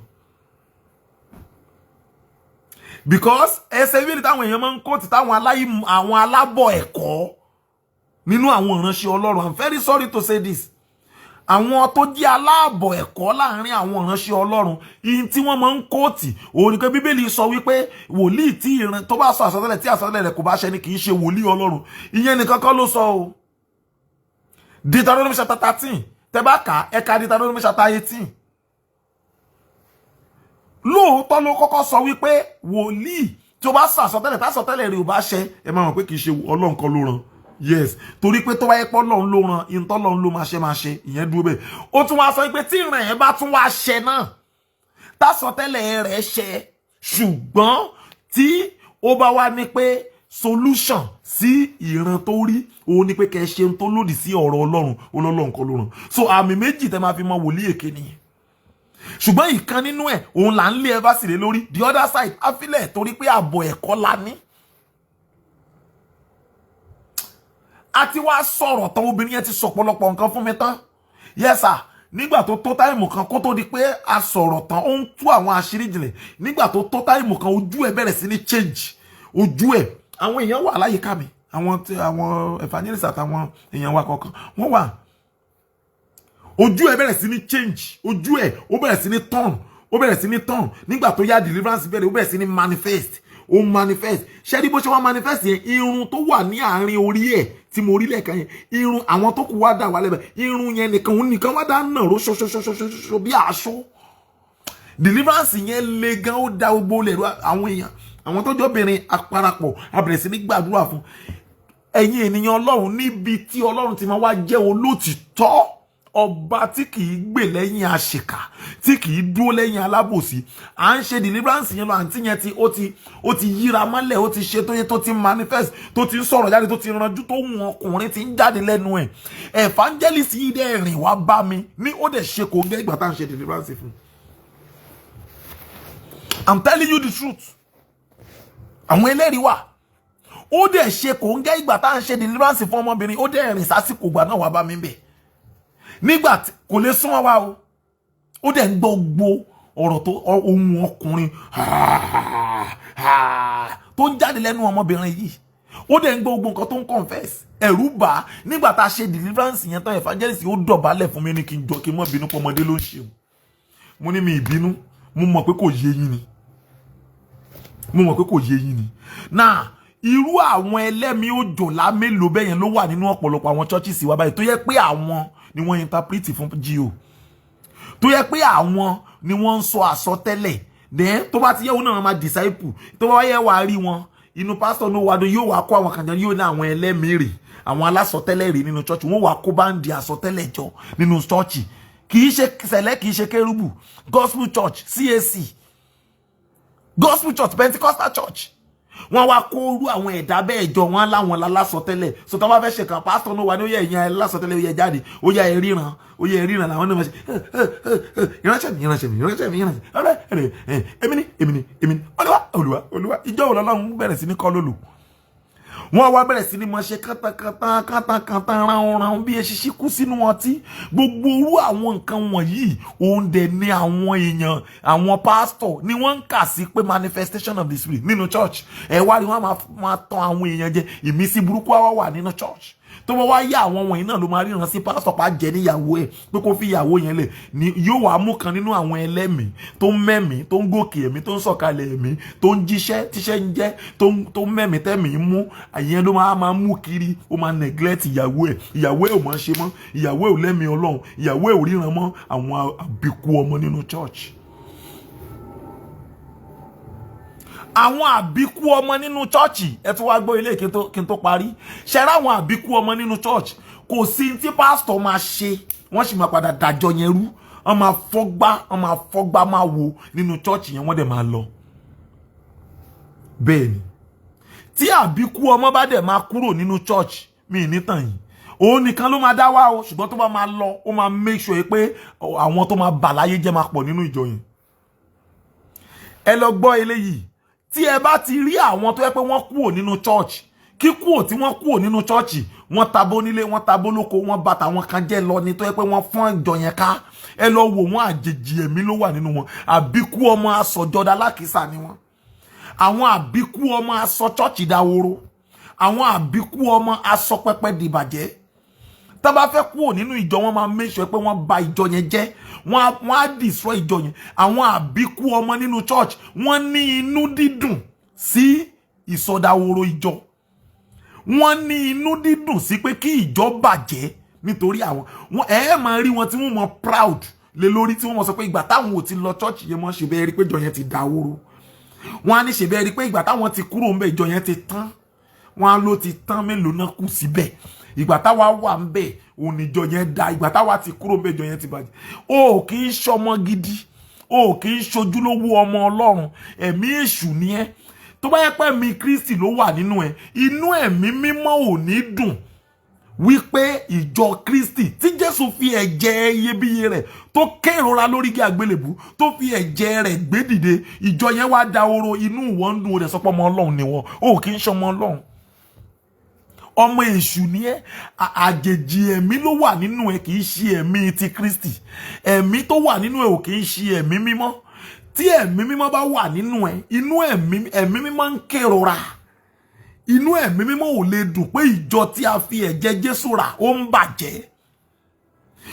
Because ẹsẹ̀ Bíbélì táwọn èèyàn máa ń quote, táwọn àwọn alábọ̀ ẹ̀kọ́ nínú àwọn ìránṣẹ́ Ọlọ́run, I'm very sorry to say this, àwọn tó jẹ́ aláàbọ̀ ẹ̀kọ́ láàrin àwọn ìránṣẹ́ Ọlọ́run, ihun tí wọ́n máa ń quote òun ni pé Bíbélì sọ wípé wòlíì tí ìran tó bá sọ àsọtẹ́lẹ̀, tí àsọtẹ́lẹ̀ rẹ̀ kò bá ṣẹ ni, kì í ṣe wòlíì Ọlọ́run. Ìyẹn nìkan kọ́ ló sọ o. Deuteronomy chapter 13, tẹ́ bá kà, ẹ̀ka Deuteronomy chapter 18, lóòótọ́ ló kọ́kọ́ sọ wípé wòlíì tí ó bá sọ àsọtẹ́lẹ̀, tásọtẹ́lẹ̀ rẹ̀ ò bá ṣẹ, ẹ máa mọ̀ pé kì í ṣe Ọlọ́run kan ló rán. Yes, torí pé tó bá yẹ pé Ọlọ́run ló rán, ìtọ́lọ́run ló máa ṣe máa ṣe. Ìyẹn dúró bẹ́ẹ̀. Ó tún wá sọ pé tí ìran ẹ̀ bá tún wá ṣẹ náà, tásọtẹ́lẹ̀ rẹ̀ ṣẹ, ṣùgbọ́n tí ó bá wá ní pé solution sí ìran tó rí òun ni pé kẹ́ ẹ ṣe ń tó lòdì sí ọ̀rọ̀ Ọlọ́run, Ọlọ́run kan ló rán. So àmì méjì tẹ́ máa fi mọ wòlíì èké nìyẹn. Ṣùgbọ́n ìkan nínú ẹ̀ òun là ń lé ẹ bá sì lé lórí. The other side afílẹ̀, torí pé ààbọ̀ ẹ̀kọ́ la ní. A ti wá sọ̀rọ̀ tán, obìnrin yẹn ti sọ ọ̀pọ̀lọpọ̀ nǹkan fún mi tán. Yes sir. Nígbà tó tó time kan, kó tó di pé a sọ̀rọ̀ tán, ó ń tú àwọn àṣírí jìnlẹ̀. Nígbà tó tó time kan, ojú ẹ̀ bẹ̀rẹ̀ sí ní change ojú ẹ̀. Àwọn èèyàn wà láyìíká mi, àwọn tí àwọn evangelist àtàwọn èèyàn wa kọ̀ọ̀kan wọ́n wà. Ojú ẹ̀ bẹ̀rẹ̀ sí ní change ojú ẹ̀, ó bẹ̀rẹ̀ sí ní turn, ó bẹ̀rẹ̀ sí ní turn. Nígbà tó yá, deliverance bẹ̀rẹ̀, ó bẹ̀rẹ̀ sí ní manifest, ó manifest. Ṣé ní bó ṣe wá manifest yẹn, irun tó wà ní àárín orí ẹ̀ tí mo rí lẹ́ẹ̀kan yẹn, irun àwọn tó kù wá dà wá lẹ́bẹ̀ẹ́, irun yẹn nìkan, òun nìkan wá dá nàró ṣoṣoṣoṣoṣo bí aṣọ. Deliverance yẹn le gan, ó da gbogbo lẹ̀rú àwọn èèyàn, àwọn tó jọ́bìnrin aparapọ̀, a bẹ̀rẹ̀ sí ní gbàdúrà fún. Ẹ̀yin ènìyàn Ọlọ́run, níbi tí Ọlọ́run ti máa wá jẹ́ olótìtọ́, ọba tí kì í gbè lẹ́yìn àṣekà, tí kì í dúró lẹ́yìn alábòsí. À ń ṣe deliverance yẹn lọ, àǹtí yẹn ti ó ti yíra mọ́lẹ̀, ó ti ṣe tó yẹ, tó ti manifest, tó ti ń sọ̀rọ̀ jáde, tó ti ranjú, tó wù ọkùnrin ti ń jáde lẹ́nu ẹ̀. Evangelist yìí dẹ̀ rìn wá bá mi ní, ó dẹ̀ ṣe kò ń gẹ́ ìgbà tá à ń ṣe deliverance fún. I'm telling you the truth, àwọn ẹlẹ́rìí wà. Ó dẹ̀ ṣe kò ń gẹ́ ìgbà tá à ń ṣe deliverance fún ọmọbìnrin, ó dẹ̀ rìn sásìkò ìgbà náà wá bá mi bẹ̀. Nígbà tí kò lè súnmọ́ wa o, ó dẹ̀ ń gbọ́ gbogbo ọ̀rọ̀ tó ohun ọkùnrin tó ń jáde lẹ́nu ọmọbìnrin yìí. Ó dẹ̀ ń gbọ́ gbogbo nǹkan tó ń confess. Ẹ̀rù bà á. Nígbà tá a ṣe deliverance yẹn tán, evangelist ó dọ̀bálẹ̀ fún mi ní kí n jọ kí n mọ̀ bínú pé ọmọdé ló ń ṣe o. Mo ní mi ìbínú, mo mọ̀ pé kò yé yín ni, mo mọ̀ pé kò yé yín ni. Náà irú àwọn ẹlẹ́mìí òjòlá mélòó bẹ́ẹ̀ yẹn ló wà nínú ọ̀pọ̀lọpọ̀ àwọn churches wa báyìí, tó yẹ pé àwọn ni wọ́n interpret fún G.O, tó yẹ pé àwọn ni wọ́n ń sọ àsọtẹ́lẹ̀? Then tó bá ti yẹ, òun náà máa disciple. Tó bá yẹ, wàá rí wọn, inú pásítọ̀ ní wàá dùn, yóò wá kó àwọn kan jọ, yóò ní àwọn ẹlẹ́mìí rè, àwọn alásọtẹ́lẹ̀ rè nínú church. Wọ́n wá kó band àsọtẹ́lẹ̀ jọ nínú church. Kì í ṣe Sẹ̀lẹ̀, kì í ṣe Kérúbù, Gospel Church, CAC, Gospel Church, Pentecostal Church. Wọ́n wá kó orú àwọn ẹ̀dá bẹ́ẹ̀ jọ, wọ́n láwọn lálásọtẹ́lẹ̀. So tó bá fẹ́ ṣe kan, pásítọ̀ náà wà ní ó yẹ ìyẹn alásọtẹ́lẹ̀, ó yẹ jáde, ó yẹ ìríran, ó yẹ ìríran. Làwọn náà máa ṣe ìránṣẹ́ mi, ìránṣẹ́ mi, ìránṣẹ́ mi, ìránṣẹ́ ọ̀rẹ́ ẹ̀, èmi ni, èmi ni, èmi ni, Olúwa, Olúwa, Olúwa. Ìjọ wo lọ́lọ́run bẹ̀rẹ̀ sí ní kọ́ lólu? Wọ́n wá bẹ̀rẹ̀ sí ní mọ̀ ṣe kántákántán kántákántán, ránran bí eṣinṣin kú sínú ọtí. Gbogbo orú àwọn nǹkan wọ̀nyí, òun dẹ̀ ni àwọn èèyàn, àwọn pásítọ̀ ni wọ́n ń kà sí pé manifestation of the Spirit nínú church. Ẹ wá rí, wọ́n máa tàn àwọn èèyàn jẹ. Ìmísí burúkú wá wà nínú church. Tó bá wá yá, àwọn wọ̀nyí náà ló máa ríran sí pásítọ̀ pa jẹ níyàwó ẹ̀ pé kó fi ìyàwó yẹn lẹ̀, ni yóò wá mú kan nínú àwọn ẹlẹ́mìí tó ń mẹ́mìí, tó ń gòkè ẹ̀mí, tó ń sọ̀kalẹ̀ ẹ̀mí, tó ń jíṣẹ́ tíṣẹ́ ń jẹ́, tó ń mẹ́mìí tẹ́mìí mú. Àyẹn ló máa mú kiri, ó máa neglect ìyàwó ẹ̀. Ìyàwó ẹ̀ ò máa ṣe mọ́, ìyàwó ẹ̀ ò lẹ́mìí Ọlọ́run, ìyàwó ẹ̀ ò ríran mọ́. Àwọn àbíkú ọmọ nínú church, àwọn àbíkú ọmọ nínú church. Ẹ tún wá gbọ́ ilé kí n tó parí. Ṣẹ̀rá àwọn àbíkú ọmọ nínú church, Kò sí tí pásítọ̀ máa ṣe, wọ́n sì máa padà dájọ́ yẹn rú. Wọ́n máa fọ́gbá, wọ́n máa fọ́gbá, máa wo nínú church yẹn, wọ́n dẹ̀ máa lọ. Bẹ́ẹ̀ ni, tí àbíkú ọmọ bá dẹ̀ máa kúrò nínú church, mi ní tàn yín, òun nìkan ló máa dá wá o. Ṣùgbọ́n tó bá máa lọ, ó máa make sure pé àwọn tó máa bà láyé jẹ́ máa pọ̀ nínú ìjọ yẹn. Ẹ lọ gbọ́ eléyìí: tí ẹ bá ti rí àwọn tó yẹ pé wọ́n kúrò nínú church, kíkúrò tí wọ́n kúrò nínú church, wọ́n tabó nílé, wọ́n tabó lóko, wọ́n bá tàwọn kan jẹ́ lọ ní, tó yẹ pé wọ́n fọ́n ìjọ yẹn ká, ẹ lọ wò wọ́n, àjèjì ẹ̀mí ló wà nínú wọn. Àbíkú ọmọ asọ̀jọ́dá lákìsà ni wọ́n. Àwọn àbíkú ọmọ asọ church dáwóró, àwọn àbíkú ọmọ asọ pẹpẹ dìbàjẹ́. Tá bá fẹ́ kúrò nínú ìjọ, wọn máa make sure pé wọ́n bà ìjọ yẹn jẹ́, wọ́n á destroy ìjọ yẹn. Àwọn àbíkú ọmọ nínú church, wọ́n ní inú dídùn sí ìsọdahoro ìjọ, wọ́n ní inú dídùn sí pé kí ìjọ bàjẹ́ nítorí àwọn wọn. Ẹ máa rí wọn tí wọ́n mọ proud lé lórí, tí wọ́n mọ sọ pé ìgbà táwọn ò ti lọ church yẹn mọ́, ṣe bẹ́ẹ̀ rí pé ìjọ yẹn ti dahoro. Wọ́n á ní ṣe bẹ́ẹ̀ rí pé ìgbà táwọn ti kúrò ńbẹ̀, ìjọ yẹn ti tán. Wọ́n á ló ti tán, mélòó náà kù síbẹ̀? Ìgbà táwa wà ń bẹ̀ òun níjọ yẹn da, ìgbà táwa ti kúrò ńbẹ̀, ìjọ yẹn ti bàjẹ́. O kì í ṣọmọ gidi, o kì í ṣojúlówó ọmọ Ọlọ́run, ẹ̀mí èṣù ni ẹ́. Tó bá yẹ pé ẹ̀mí Kristi ló wà nínú ẹ, inú Ẹ̀mí Mímọ́ ò ní dùn wípé ìjọ Kristi tí Jésù fi ẹ̀jẹ̀ iyebíye rẹ̀ tó kérora lórí igi àgbélébù, tó fi ẹ̀jẹ̀ rẹ̀ gbé dìde, ìjọ yẹn wá dahoro, inú ìwọ ń dùn, ó dẹ̀ sọ pé ọmọ Ọlọ́run ni wọ́n. O kì í ṣọmọ Ọlọ́run, ọmọ èṣù ni ẹ́. Àjèjì ẹ̀mí ló wà nínú ẹ, kì í ṣe ẹ̀mí ti Kristi. Ẹ̀mí tó wà nínú ẹ ò kì í ṣe Ẹ̀mí Mímọ́. Tí Ẹ̀mí Mímọ́ bá wà nínú ẹ, inú Ẹ̀mí Mímọ́ ń kérora. Inú Ẹ̀mí Mímọ́ ò lè dùn pé ìjọ tí a fi ẹ̀jẹ̀ Jésù rà, ó ń bàjẹ́.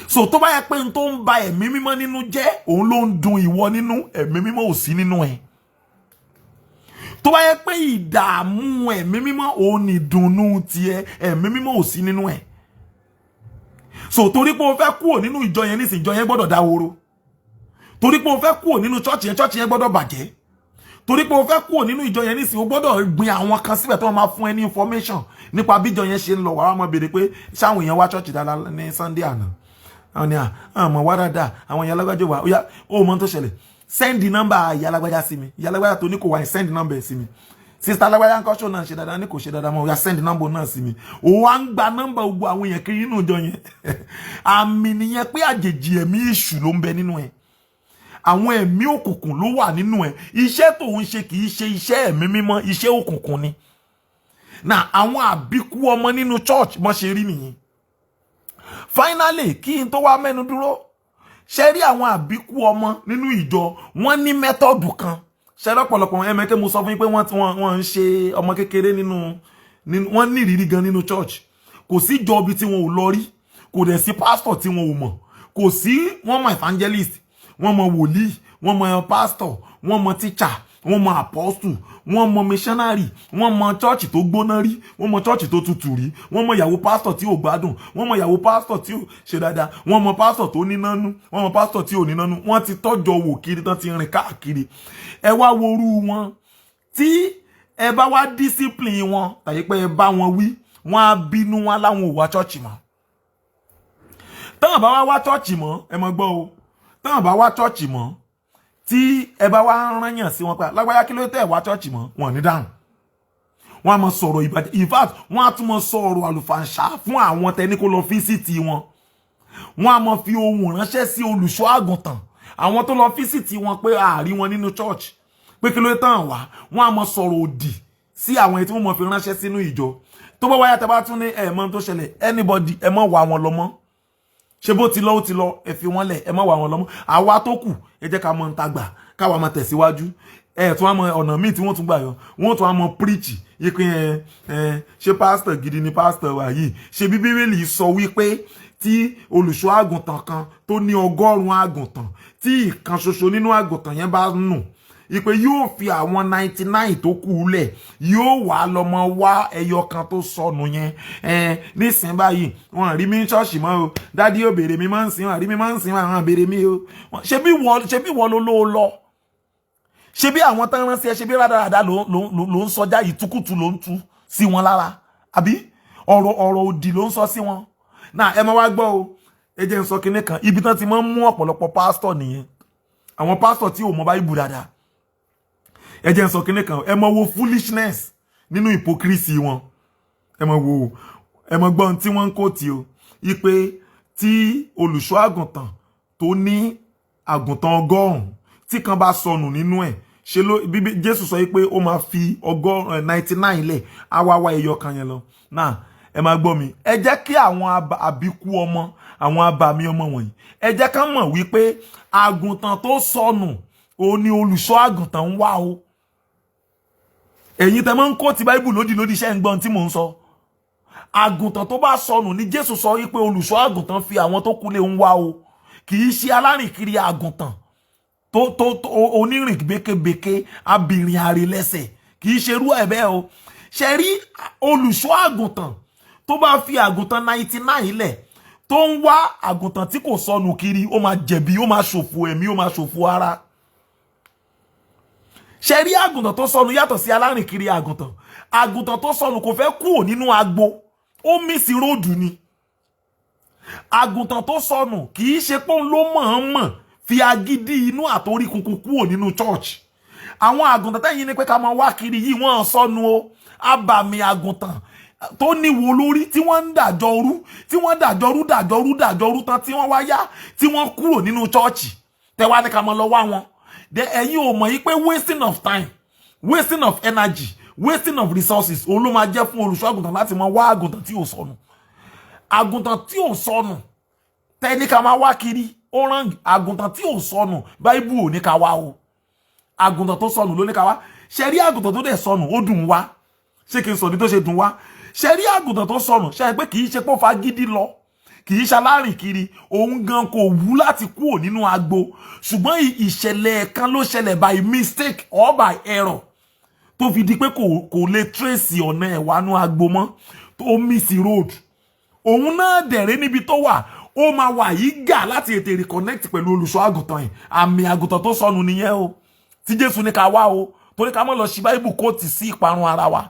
So tó bá yẹ pé n tó ń ba Ẹ̀mí Mímọ́ nínú jẹ́ òun ló ń dùn ìwọ nínú, Ẹ̀mí Mímọ́ ò sí nínú ẹ. Tó bá yẹ pé ìdààmú Ẹ̀mí Mímọ́ òun ní ìdùnnú tiẹ̀, Ẹ̀mí Mímọ́ ò sí nínú ẹ̀. So torí pé o fẹ́ kúrò nínú ìjọ yẹn nísìnyí, ìjọ yẹn gbọ́dọ̀ dáworo. Torí pé o fẹ́ kúrò nínú church yẹn, church yẹn gbọ́dọ̀ bàjẹ́. Torí pé o fẹ́ kúrò nínú ìjọ yẹn nísìnyí, o gbọ́dọ̀ gbin àwọn kan síbẹ̀ tó máa fún ẹ ní information nípa bí ìjọ yẹn ṣe ń lọ. Wàá máa béèrè pé ṣáwọn èèyàn wá church dáadáa ní Sunday àná? Àwọn ni àmọ́ wá dáadáa, àwọn èèyàn alágbájọ wà. Ó yá, ó mọ tó ṣẹlẹ̀, send number ìyá alágbájá sí mi. Ìyá alágbájá tó ní kò wá yẹn, send number ẹ̀ sí mi. Sister alágbájá ń kọ́ṣọ́ náà ṣe dáadáa ní kò ṣe dáadáa mọ́, ó yá, send number náà sí mi. Ó wá ń gba number gbogbo àwọn èèyàn kiri nínú ìjọ yẹn. Àmì nìyẹn pé àjèjì ẹ̀mí èṣù ló ń bẹ nínú ẹ̀, àwọn ẹ̀mí òkùnkùn ló wà nínú ẹ̀. Iṣẹ́ tó ń ṣe kì í ṣe iṣẹ́ Ẹ̀mí Mímọ́, iṣẹ́ òkùnkùn ni. Na àwọn àbíkú ọmọ nínú church mọ́ ṣe rí nìyẹn. Finally, kí n tó wá mẹ́nu dúró, ṣe rí àwọn àbíkú ọmọ nínú ìjọ, wọ́n ní method kan. Ṣe lọ́pọ̀lọpọ̀ ẹ̀mẹ́kẹ́ mo sọ fún yín pé wọ́n wọ́n ń ṣe ọmọ kékeré nínú, wọ́n ní ìrírí gan nínú church. Kò sí ìjọ ibi tí wọn ò lọ rí, kò dẹ̀ sí pastor tí wọn ò mọ̀, kò sí. Wọ́n mọ̀ evangelist, wọ́n mọ̀ wòlíì, wọ́n mọ̀ pastor, wọ́n mọ̀ teacher, wọ́n mọ̀ apostle, wọ́n mọ̀ missionary, wọ́n mọ̀ church tó gbóná rí, wọ́n mọ̀ church tó tutù rí, wọ́n mọ̀ ìyàwó pastor tí ò gbádùn, wọ́n mọ̀ ìyàwó pastor tí ò ṣe dáadáa, wọ́n mọ̀ pastor tó nínánú, wọ́n mọ̀ pastor tí ò nínánú. Wọ́n ti tọ́jọ́ wò kiri tán, ti rìn káàkiri. Ẹ wá worú wọn, tí ẹ bá wá discipline wọn tàbí pé ẹ bá wọn wí, wọ́n á bínú, wọn láwọn ò wá church mọ́. Táwọn bá wá wá church mọ́, ẹ mọ̀ gbọ́ o, táwọn bá wá church mọ́, tí ẹ bá wá rányàn sí wọn pé, "Lágbájá, kí ló tẹ̀ wá church mọ́?" Wọn ní dáhùn. Wọn á máa sọ̀rọ̀ ìbàjẹ́. In fact, wọn á tún máa sọ̀rọ̀ àlùfàǹṣá fún àwọn tẹni kó lọ visit wọn. Wọn á máa fi ohùn ránṣẹ́ sí olùṣọ́ àgùntàn àwọn tó lọ visit wọn pé àárí wọn nínú church, pé kí ló tàn wá. Wọn á máa sọ̀rọ̀ òdì sí àwọn ẹni tí wọ́n máa fi ránṣẹ́ sínú ìjọ. Tó bá wáyà, tẹ́ bá tún ní ẹ̀ mọ́ tó ṣẹlẹ̀, anybody, ẹ má wá wọn lọ mọ́. Ṣe bó ti lọ, ó ti lọ, ẹ fi wọ́n lẹ̀, ẹ má wá wọn lọ mọ́. Àwa tó kù, ẹ jẹ́ ká mọ ń ta gbà, káwa máa tẹ̀síwájú. Ẹ tún á mọ ọ̀nà míì tí wọ́n tún gbà yọ, wọ́n tún á mọ preach yípe ẹ ẹ ṣé pásítọ̀ gidi ni pásítọ̀ wa yìí? Ṣe bí Bíbélì sọ wípé tí olùṣọ́ àgùntàn kan tó ní 100 àgùntàn, tí ìkan ṣoṣo nínú àgùntàn yẹn bá nù, ìpè yóò fi àwọn 99 tó kù lẹ̀, yóò wá lọ́mọ wá ẹyọ kan tó sọnù yẹn. Ẹ nísìnyí báyìí, wọn rí mi ní ṣọ́ọ̀ṣì mọ́ o. Daddy ò béèrè mi máa ń sìn, wọn rí mi máa ń sìn, wọn béèrè mi o. Ṣé bí wọ́n ló ló lọ? Ṣé bí àwọn tán rán sí ẹ? Ṣe bí rádaràda ló ń sọjá, ìtukùtù ló ń tú sí wọn lára, àbí ọ̀rọ̀ òdì ló ń sọ sí wọn? Náà ẹ máa wá gbọ́ o. Ẹ jẹ́ n sọ kinní kan. Ibi tán ti máa ń mú ọ̀pọ̀lọpọ̀ pásítọ̀ nìyẹn, àwọn pásítọ̀ tí ò mọ Báíbù dáadáa. Ẹ jẹ́ n sọ kinní kan. Ẹ máa wo foolishness nínú hypocrisy wọn. Ẹ máa wo, ẹ máa gbọ́n tí wọ́n ń kó tí o ipe tí olùṣọ́ àgùntàn tó ní àgùntàn 100, tí kan bá sọnù nínú ẹ̀, ṣe ló bíbí Jésù sọ pé ó máa fi 100, 99 lẹ̀, á wá wá ẹyọ kan yẹn lọ. Náà ẹ máa gbọ́ mi. Ẹ jẹ́ kí àwọn àbíkú ọmọ, àwọn abàmì ọmọ wọ̀nyí, ẹ jẹ́ ká mọ̀ wípé àgùntàn tó sọnù òun ni olùṣọ́ àgùntàn ń wá o. Ẹ̀yin tẹ́ máa ń kó ti Báíbù lódì lódì, iṣẹ́ ń gbọ́n tí mò ń sọ. Àgùntàn tó bá sọnù ni Jésù sọ wípé olùṣọ́ àgùntàn fi àwọn tó kú lé ń wá o. Kì í ṣe alárìnkiri àgùntàn tó onírìn békebèke, abìnrin àrè lẹ́sẹ̀. Kì í ṣerú ẹ̀ bẹ́ẹ̀ o. Ṣe rí olùṣọ́ àgùntàn tó bá fi àgùntàn 99 lẹ̀, tó ń wá àgùntàn tí kò sọnù kiri, ó máa jẹ̀bi, ó máa ṣòfò ẹ̀mí, ó máa ṣòfò ara. Ṣe rí àgùntàn tó sọnù yàtọ̀ sí alárìnkiri àgùntàn. Àgùntàn tó sọnù kò fẹ́ kúrò nínú agbo, ó miss road ni. Àgùntàn tó sọnù kì í ṣe pé òun ló mọ̀ọ́mọ̀ fi agídí inú àtorí kunkun kúrò nínú church. Àwọn àgùntàn tẹ́yìn ní pé ká máa wá kiri yìí, wọ́n sọnù o. Abàmì àgùntàn tó níwo lórí tí wọ́n ń dàjọ rú, tí wọ́n dàjọ rú, dàjọ rú, dàjọ rú tán, tí wọ́n wá yá, tí wọ́n kúrò nínú church, tẹ́wá ní ká máa lọ wá wọn de. Ẹ̀yin ò mọ̀ yí pé wasting of time, wasting of energy, wasting of resources òun ló máa jẹ́ fún olùṣọ́ àgùntàn láti máa wá àgùntàn tí ò sọnù. Àgùntàn tí ò sọnù tẹ́ni ká máa wá kiri, ó rán àgùntàn tí ò sọnù. Báíbù ò ní ká wá o. Àgùntàn tó sọnù ló ní ká wá. Ṣe rí àgùntàn tó dẹ̀ sọnù, ó dùn wá. Ṣé kí n sọ ní tó ṣe dùn wá? Ṣe rí àgùntàn tó sọnù, ṣe pé kì í ṣe pé ó fagídí lọ, kì í ṣalárìn kiri, òun gan kò wú láti kúrò nínú agbo, ṣùgbọ́n ìṣẹ̀lẹ̀ kan ló ṣẹlẹ̀ by mistake or by error tó fi di pé kò lè trace ọ̀nà ẹ̀wánú agbo mọ́, tó miss road. Òun náà dẹ̀rẹ́ níbi tó wà, ó máa wà eager láti ètè reconnect pẹ̀lú olùṣọ́ àgùntàn yìí. Àmì àgùntàn tó sọnù nìyẹn o, tí Jésù ní ká wá o. Torí ká má lọ ṣí Báíbù quote sí ìparun ara wa,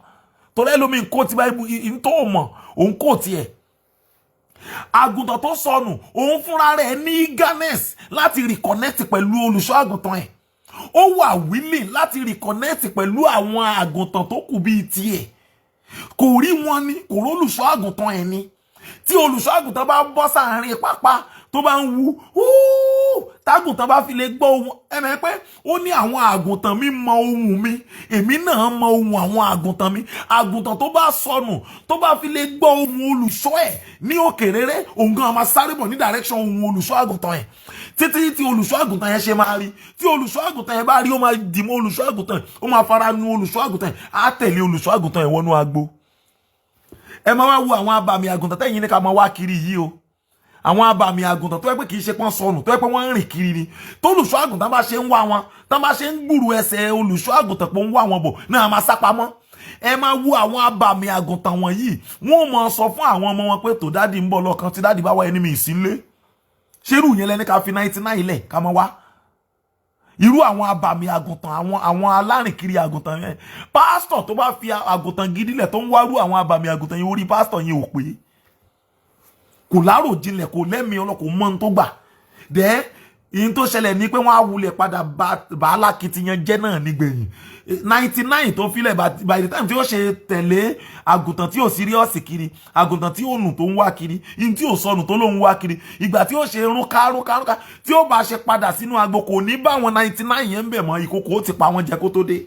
torí ẹlòmíín quote Báíbù ń tó mọ̀ òun quote ẹ̀. Àgùntàn tó sọnù, òun fúnra rẹ̀ ní eagerness láti reconnect pẹ̀lú olùṣọ́ àgùntàn ẹ̀. Ó wà willing láti reconnect pẹ̀lú àwọn àgùntàn tó kù bíi tiẹ̀. Kò rí wọn ni, kò rólùṣọ́ àgùntàn ẹ̀ ni. Tí olùṣọ́ àgùntàn bá bọ́ sáàrin pápá, tó bá ń wu húúú, tágùntàn bá fi lè gbọ́ ohun ẹ̀mẹ́ pé ó ní àwọn àgùntàn mi mọ ohùn mi, èmi náà mọ ohùn àwọn àgùntàn mi. Àgùntàn tó bá sọnù, tó bá fi lè gbọ́ ohùn olùṣọ́ ẹ̀ ní òkè rere, òun gan máa sáré bọ̀ ní direction ohùn olùṣọ́ àgùntàn ẹ̀ títí tí olùṣọ́ àgùntàn yẹn ṣe máa rí. Tí olùṣọ́ àgùntàn yẹn bá rí, ó máa dìmọ́ olùṣọ́ àgùntàn, ó máa fara nu olùṣọ́ àgùntàn yẹn, á tẹ̀lé olùṣọ́ àgùntàn yẹn wọnú agbo. Ẹ máa wá wo àwọn abàmì àgùntàn tẹ́yìn ní ká máa wá kiri yìí o. Àwọn abàmì àgùntàn tó yẹ pé kì í ṣe pọ́n sọnù, tó yẹ pé wọ́n ń rìn kiri ni, tó olùṣọ́ àgùntàn bá ṣe ń wá wọn, tó bá ṣe ń gbúrú ẹsẹ̀ olùṣọ́ àgùntàn pé ó ń wá wọn bọ̀ náà, máa sá pamọ́. Ẹ máa wo àwọn abàmì àgùntàn wọ̀nyí, wọ́n ò máa sọ fún àwọn ọmọ wọn pé tó daddy ń bọ̀ lọ́kàn, tí daddy bá wá, ẹni mi ìsínlé. Ṣerú yẹn lẹ́ni ká fi 99 lẹ̀ ká máa wá irú àwọn abàmì àgùntàn, àwọn alárìnkiri àgùntàn yẹn? Pásítọ̀ tó bá fi àgùntàn gidi lẹ̀, tó ń wárú àwọn abàmì àgùntàn yẹn, orí pásítọ̀ yẹn ò pé, kò láròjinlẹ̀, kò lẹ́mìí ọlọ́, kò mọ ohun tó gbà dẹ́. Ìyẹn tó ṣẹlẹ̀ ní pé wọ́n á wulẹ̀ padà bá alákìtìyàn jẹ́ náà nígbẹ̀yìn. 99 tó filẹ̀, by the time tí ó ṣe tẹ̀lé àgùntàn tí ò serious kiri, àgùntàn tí ò nù tó ń wá kiri, ìyẹn tí ò sọnù tó ló ń wá kiri, ìgbà tí ó ṣe rúnká rúnká rúnká, tí ó bá ṣe padà sínú agbo, kò ní bá àwọn 99 yẹn ń bẹ̀ mọ́. Ìkókò ó ti pa wọ́n jẹ kó tó dé.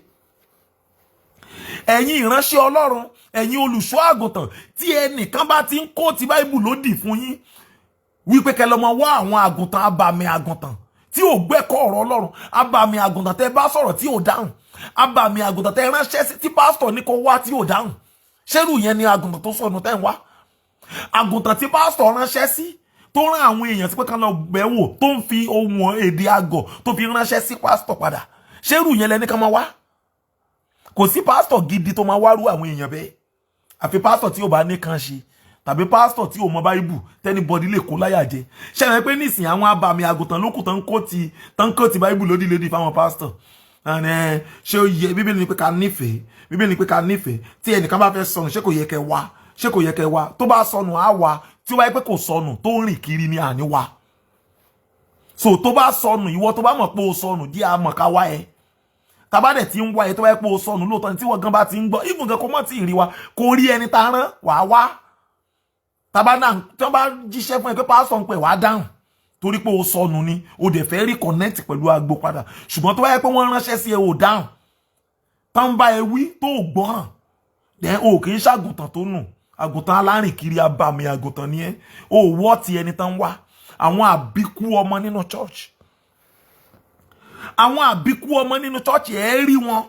Ẹ̀yin ìránṣẹ́ Ọlọ́run, ẹ̀yin olùṣọ́ àgùntàn, tí ẹnìkan bá ti ń kó ti Báíbù lódì fún yín wípé kẹ́ lọ máa wá àwọn àgùntàn, abàmì àgùntàn tí ò gbẹ́kọ̀ ọ̀rọ̀ Ọlọ́run, abàmì àgùntàn tẹ́ bá sọ̀rọ̀ tí ò dáhùn, abàmì àgùntàn tẹ́ ránṣẹ́ sí, tí pásítọ̀ ní kó wá tí ò dáhùn, ṣérù yẹn ni àgùntàn tó sọnù tẹ́ ń wá? Àgùntàn tí pásítọ̀ ránṣẹ́ sí, tó rán àwọn èèyàn sí pé kán lọ bẹ̀ wò, tó ń fi ohun èdè àgọ̀ tó fi ránṣẹ́ sí pásítọ̀ padà, ṣérù yẹn lẹni ká máa wá? Kò sí pásítọ̀ gidi tó máa wárú àwọn èèyàn bẹ́ẹ̀, àfi pásítọ̀ tí ò bá ní kan ṣe tàbí pásítọ̀ tí ò mọ Báíbù t'anybody lè kó láyà jẹ. Ṣẹlẹ̀ pé nísìnyí, àwọn abàmì àgùntàn lókù tán kó ti Báíbù lódì lódì fáwọn pásítọ̀. Ṣé ó yẹ? Bíbélì ní pé ká nífẹ̀ẹ́, Bíbélì ní pé ká nífẹ̀ẹ́. Tí ẹnìkan bá fẹ́ sọnù, ṣé kò yẹ kẹ́ wá? Ṣé kò yẹ kẹ́ wá? Tó bá sọnù, á wá. Tí ó bá yẹ pé kò sọnù, tó ń rìn kiri ní àníwá. So tó bá sọnù, ìwọ tó bá mọ̀ pé o sọnù, díẹ̀ àmọ̀ ká wá ẹ. Tàbá dẹ̀ ti ń wá ẹ, tó bá yẹ pé o sọnù lóòótọ́ ni, tí wọ́n gan bá ti ń gbọ́, even gan kó mọ̀ tí ì rí wa, kó rí ẹni tá a rán wàá wá. Tàbá náà tí wọ́n bá jíṣẹ́ fún ẹ pé pásítọ̀ ń pè, wàá dáhùn, torí pé o sọnù ni, o dẹ̀ fẹ́ reconnect pẹ̀lú agbo padà. Ṣùgbọ́n tó bá yẹ pé wọ́n ránṣẹ́ sí ẹ, ò dáhùn, tán bá ẹ wí tó o gbọ́ràn, then o kì í ṣàgùntàn tó nù. Àgùntàn alárìnkiri, abàmì àgùntàn ni ẹ. O wọ́ ti ẹni tán wá. Àwọn àbíkú ọmọ nínú church, àwọn àbíkú ọmọ nínú church, ẹ rí wọn.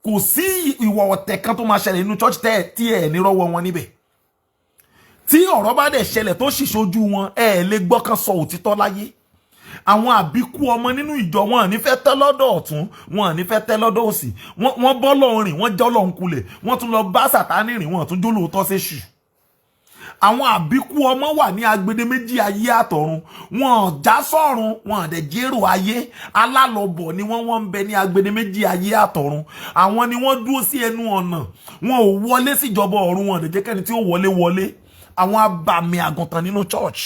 Kò sí ìwà ọ̀tẹ̀ kan tó máa ṣẹlẹ̀ nínú church tẹ́ tí ẹ ní rọ́wọ́ wọn níbẹ̀. Tí ọ̀rọ̀ bá dẹ̀ ṣẹlẹ̀ tó sì ṣojú wọn, ẹ lè gbọ́ kan sọ òtítọ́ láyé. Àwọn àbíkú ọmọ nínú ìjọ, wọn ní fẹ́ tẹ́ lọ́dọ̀ ọ̀tún, wọn ní fẹ́ tẹ́ lọ́dọ̀ òsì. Wọ́n bọ́ lọ́rùn rìn, wọ́n jọ́ lọ́hùn kulẹ̀, wọ́n tún lọ bá Sàtánì rìn, wọ́n tún jó lóòótọ́ séṣù. Àwọn àbíkú ọmọ wà ní agbede méjì ayé àtọ̀run. Wọn já sọ́run, wọn dẹ̀ jérò ayé. Alálọ̀bọ̀ ni wọ́n. Wọ́n ń bẹ ní agbede méjì ayé àtọ̀run. Àwọn ni wọ́n dúró sí ẹnu ọ̀nà. Wọn ò wọlé síjọba ọ̀run, wọn dẹ̀ jẹ́ kẹ́ni tí ó wọlé wọlé. Àwọn abàmì àgùntàn nínú church.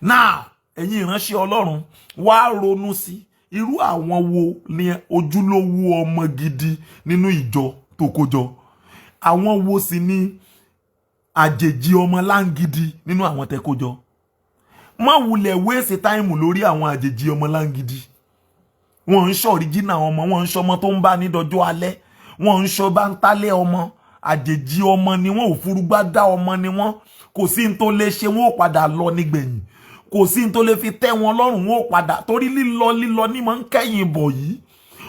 Now, ẹ̀yin ìránṣẹ́ Ọlọ́run, wá ronú sí irú àwọn wo ni ojúlówó ọmọ gidi nínú ìjọ tó kójọ, àwọn wo sì ni àjèjì ọmọ láǹgidi nínú àwọn tẹ́ kójọ. Má wulẹ̀ waste time lórí àwọn àjèjì ọmọ láǹgidi. Wọ́n ń ṣọ original ọmọ, wọ́n ń ṣọmọ tó ń bá ní dọjọ́ alẹ́, wọ́n ń ṣọ bá ń tálẹ̀ ọmọ. Àjèjì ọmọ ni wọ́n, òfurufú dá ọmọ ni wọ́n. Kò sí ní tó lè ṣe, wọ́n ò padà lọ nígbẹ̀yìn. Kò sí ní tó lè fi tẹ́ wọn lọ́rùn, wọn ò padà, torí lílọ lílọ ní máa ń kẹ́yìn bọ̀ yìí.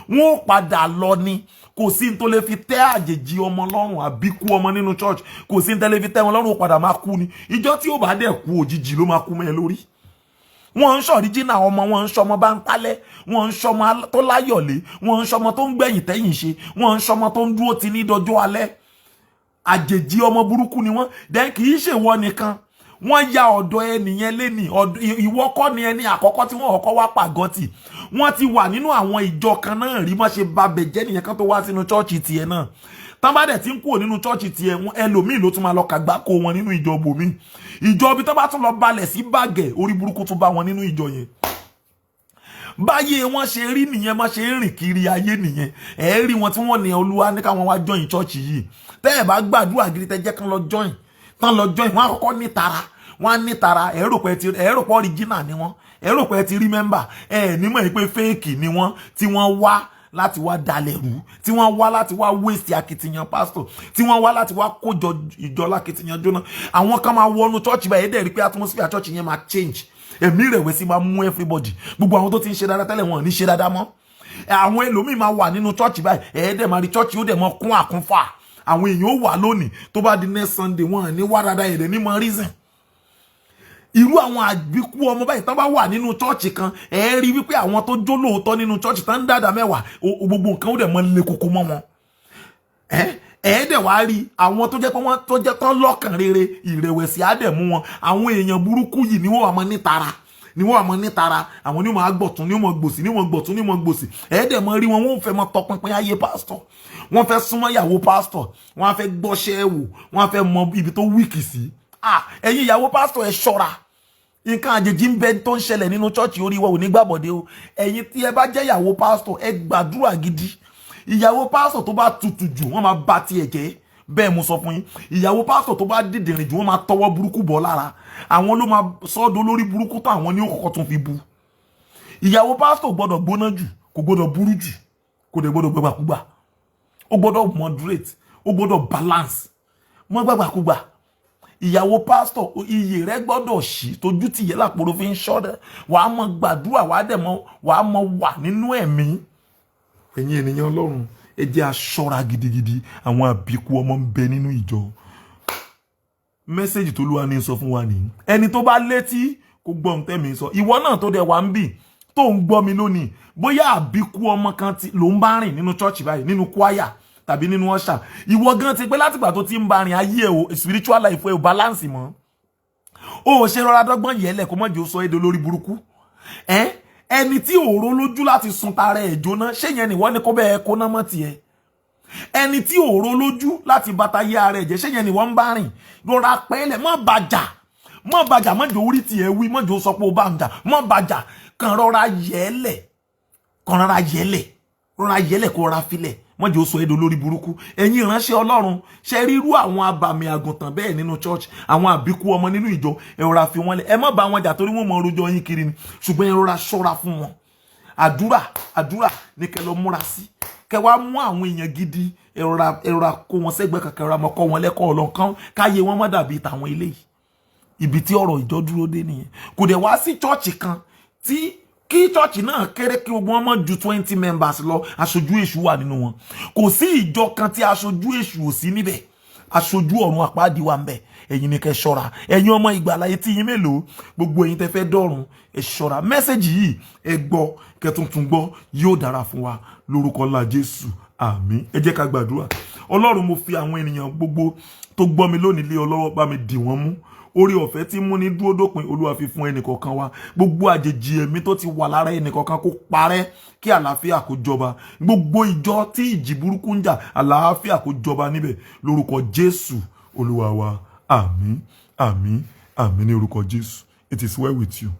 Wọn ò padà lọ ni. Kò sí ní tó lè fi tẹ́ àjèjì ọmọ lọ́rùn, àbíkú ọmọ nínú church, kò sí ní tó lè fi tẹ́ wọn lọ́rùn. Ó padà máa kú ni. Ìjọ tí ó bá dẹ̀ kú, òjijì ló máa kú mẹ́ lórí. Wọ́n ń ṣọ̀ríjìnà ọmọ, wọ́n ń ṣọmọ bá ń tálẹ̀, wọ́n ń ṣọmọ tó láyọ̀lé, wọ́n ń ṣọmọ tó ń gbẹ̀yìn tẹ́yìn ṣe, wọ́n ń ṣọmọ tó ń dúró ti ní dọjọ́ alẹ́. Àjèjì ọmọ burúkú ni wọ́n. Then kì í ṣèwọ nìkan wọ́n ya ọ̀dọ̀ ẹnìyẹn lẹ́nì. Ìwọ kọ́ ni ẹni àkọ́kọ́ tí wọ́n kọ́kọ́ wá pàgọ́tì. Wọ́n ti wà nínú àwọn ìjọ kan náà rí. Wọ́n ṣe babẹ̀ jẹ́ nìyẹn kan tó wá sínú church tiẹ̀ náà. Tán bá dẹ̀ ti ń kúrò nínú church tiẹ̀, ẹlòmíì ló tún máa lọ kàgbákò wọn nínú ìjọ bòmíì. Ìjọ ibi tán bá tún lọ balẹ̀ sí bàgẹ̀, orí burúkú tún bá wọn nínú ìjọ yẹn. Báyé wọn ṣe rí nìyẹn, má ṣe ń rìn kiri ayé nìyẹn. Ẹ rí wọn tí wọ́n ní Olúwa ní káwọn wá join church yìí. Tẹ́ ẹ bá gbàdúrà gidi, tẹ́ jẹ́ kán lọ join, tán lọ join, wọ́n á kọ́kọ́ nítara, wọ́n á nítara. Ẹ rò pé ti, ẹ rò pé original ni wọ́n, ẹ rò pé ti rí member ẹ nímọ̀ pé fake ni wọ́n, tí wọ́n wá láti wá dalẹ̀ rú, tí wọ́n wá láti wá waste akitiyan pastor, tí wọ́n wá láti wá kójọ ìjọ lákitiyan jóná. Àwọn kan máa wọnú church báyìí, dẹ̀ rí pé atmosphere church yẹn máa change. Ẹ̀mí ìrẹ̀wẹ̀sì máa mú everybody. Gbogbo àwọn tó ti ń ṣe dáadáa tẹ́lẹ̀, wọn ò ní ṣe dáadáa mọ́. Àwọn ẹlòmíì máa wà nínú church báyìí, ẹ̀ẹ́dẹ̀ máa rí church ó dẹ̀ mọ́ kún àkúnfà. Àwọn èèyàn ó wà lónìí, tó bá di next Sunday, wọn ò ní wá dáadáa. Ẹ̀dẹ̀ ní mọ reason. Irú àwọn àbíkú ọmọ báyìí, tán bá wà nínú church kan, ẹ rí wípé àwọn tó jó lóòótọ́ nínú church tán ń dàdà mẹ́wàá, gbogbo nǹkan ó dẹ̀ mọ́ le koko mọ́ wọn. Ẹ ẹ dẹ̀ wá rí àwọn tó jẹ́ pé wọ́n tó jẹ́ tán lọ́kàn rere, ìrẹ̀wẹ̀sì á dẹ̀ mú wọn. Àwọn èèyàn burúkú yìí ni wọ́n wà mọ́ nítara, ni wọ́n wà mọ́ nítara. Àwọn ni wọ́n máa gbọ̀tún, ni wọ́n gbòsì, ni wọ́n gbọ̀tún, ni wọ́n gbòsì. Ẹ dẹ̀ mọ́ rí wọn, wọ́n fẹ́ mọ́ tọpinpin ayé pásítọ̀, wọ́n fẹ́ súnmọ́ ìyàwó pásítọ̀, wọ́n á fẹ́ gbọ́ṣẹ́ wò, wọ́n á fẹ́ mọ ibi tó weak sí. Ah, ẹ̀yin ìyàwó pásítọ̀, ẹ ṣọ́ra. Nǹkan àjèjì ń bẹ tó ń ṣẹlẹ̀ nínú church. Orí wa ò ní gbàbọ̀dé o. Ẹ̀yin tí ẹ bá jẹ́ ìyàwó pásítọ̀, ẹ gbàdúrà gidi. Ìyàwó pásítọ̀ tó bá tutù jù, wọ́n máa bá tiẹ̀ jẹ́. Bẹ́ẹ̀ mo sọ fún yín. Ìyàwó pásítọ̀ tó bá dìdìrìn jù, wọ́n máa tọwọ́ burúkú bọ̀ lára. Àwọn ló máa sọ́dọ̀ lórí burúkú tó àwọn ní òkọ̀kọ̀ tún fi bu. Ìyàwó pásítọ̀ gbọ́dọ̀ gbóná jù, kò gbọ́dọ̀ burú jù, kò dẹ̀ gbọ́dọ̀ gbàgbàkúgbà. Ó gbọ́dọ̀ moderate, ó gbọ́dọ̀ balance mọ́ gbàgbàkúgbà. Ìyàwó pásítọ̀, iyè rẹ gbọ́dọ̀ ṣí, tójú tìyẹ́ làpòrò fi ń ṣọ́dẹ̀. Wàá mọ gbàdúrà, wàá dẹ̀ mọ, wàá mọ wà nínú ẹ̀mí. Ẹ̀yin ènìyàn Ọlọ́run, ẹ jẹ́ a ṣọ́ra gidigidi. Àwọn àbíkú ọmọ ń bẹ nínú ìjọ. Message tó lúwa ní sọ fún wa nìyí. Ẹni tó bá létí kó gbọ́ ohun tẹ́mi sọ. Ìwọ náà tó dẹ̀ wá ń bì tó ń gbọ́ mi lónìí, bóyá àbíkú ọmọ kan ló ń bá rìn nínú church báyìí, nínú choir tàbí nínú usher, ìwọ gan ti pé látìgbà tó ti ń bá rìn, ayé ẹ o, spiritual life ẹ ò balance mọ́. O ò ṣe rọra dọ́gbọ́n yẹlẹ̀ kó mọ̀ jẹ́ ó sọ èdè olórí burúkú ẹ. Ẹni tí òró lójú láti sun tara ẹ̀ jóná, ṣé yẹn ni wọ́n ní kó bẹ́ẹ̀ kó ná mọ́ tiẹ̀? Ẹni tí òró lójú láti bàtà yé ara ẹ̀ jẹ́, ṣé yẹn ni wọ́n ń bá rìn? Rọra pẹ́ẹ́lẹ̀, má bàjá. Mọ́ bàjà, mọ́ jò orí tiẹ̀ wí, mọ́ jò sọ pé ó bá ń jà, mọ́ bàjà. Kàn rọra yẹ̀ẹ́lẹ̀, kàn rọra yẹ̀ẹ́lẹ̀, rọra yẹ̀ẹ́lẹ̀, kó rọra filẹ̀, mọ́ jò sọ èdè lórí burúkú. Ẹ̀yin ìránṣẹ́ Ọlọ́run, ṣe rírú àwọn abàmì àgùntàn bẹ́ẹ̀ nínú church, àwọn àbíkú ọmọ nínú ìjọ, ẹ rọra fi wọ́n lẹ̀. Ẹ má bá wọn jà, torí wọ́n mọ rojọ́ yín kiri ni. Ṣùgbọ́n ẹ rọra ṣọ́ra fún wọn. Àdúrà, àdúrà ní kẹ́ lọ múra sí, kẹ́ wá mú àwọn èèyàn gidi. Ẹ rọra kó wọn sẹ́gbẹ́ kankan, ẹ rọra mọ kọ́ wọn lẹ́kọ̀ọ́ ọlọ́kan, káyé wọn má dàbí tàwọn eléyìí. Ibi tí ọ̀rọ̀ ìjọ dúró dé nìyẹn. Kò dẹ̀ wá sí church kan tí kí church náà kéré, kí gbogbo wọn mọ̀ ju 20 members lọ, aṣojú èṣù wà nínú wọn. Kò sí ìjọ kan tí aṣojú èṣù ò sí níbẹ̀. Aṣojú ọ̀run àpáàdì wà ń bẹ̀. Ẹ̀yin ni kẹ́ ṣọ́ra. Ẹ̀yin ọmọ ìgbàlà, etí yín mélòó? Gbogbo ẹ̀yin tẹ́ fẹ́ dọ̀run, ẹ ṣọ́ra. Message yìí, ẹ gbọ́, kẹ́ tuntun gbọ́. Yóò dára fún wa lórúkọ ńlá Jésù. Àmín. Ẹ jẹ́ ká gbàdúrà. Ọlọ́run, mo fi àwọn ènìyàn gbogbo tó gbọ́ mi lónìí lé ọ lọ́wọ́. Bá mi dì wọ́n mú. Orí ọ̀fẹ́ tí mú ní dúró dópin, Olúwa, fi fún ẹnìkọ̀ọ̀kan wa. Gbogbo àjèjì ẹ̀mí tó ti wà lára ẹnìkọ̀ọ̀kan, kó parẹ́, kí àlàáfíà kó jọba. Gbogbo ìjọ tí ìjì burúkú ń jà, àlàáfíà kó jọba níbẹ̀ lórúkọ Jésù Olúwa wa. Àmín, àmín, àmín ní orúkọ Jésù. It is well with you.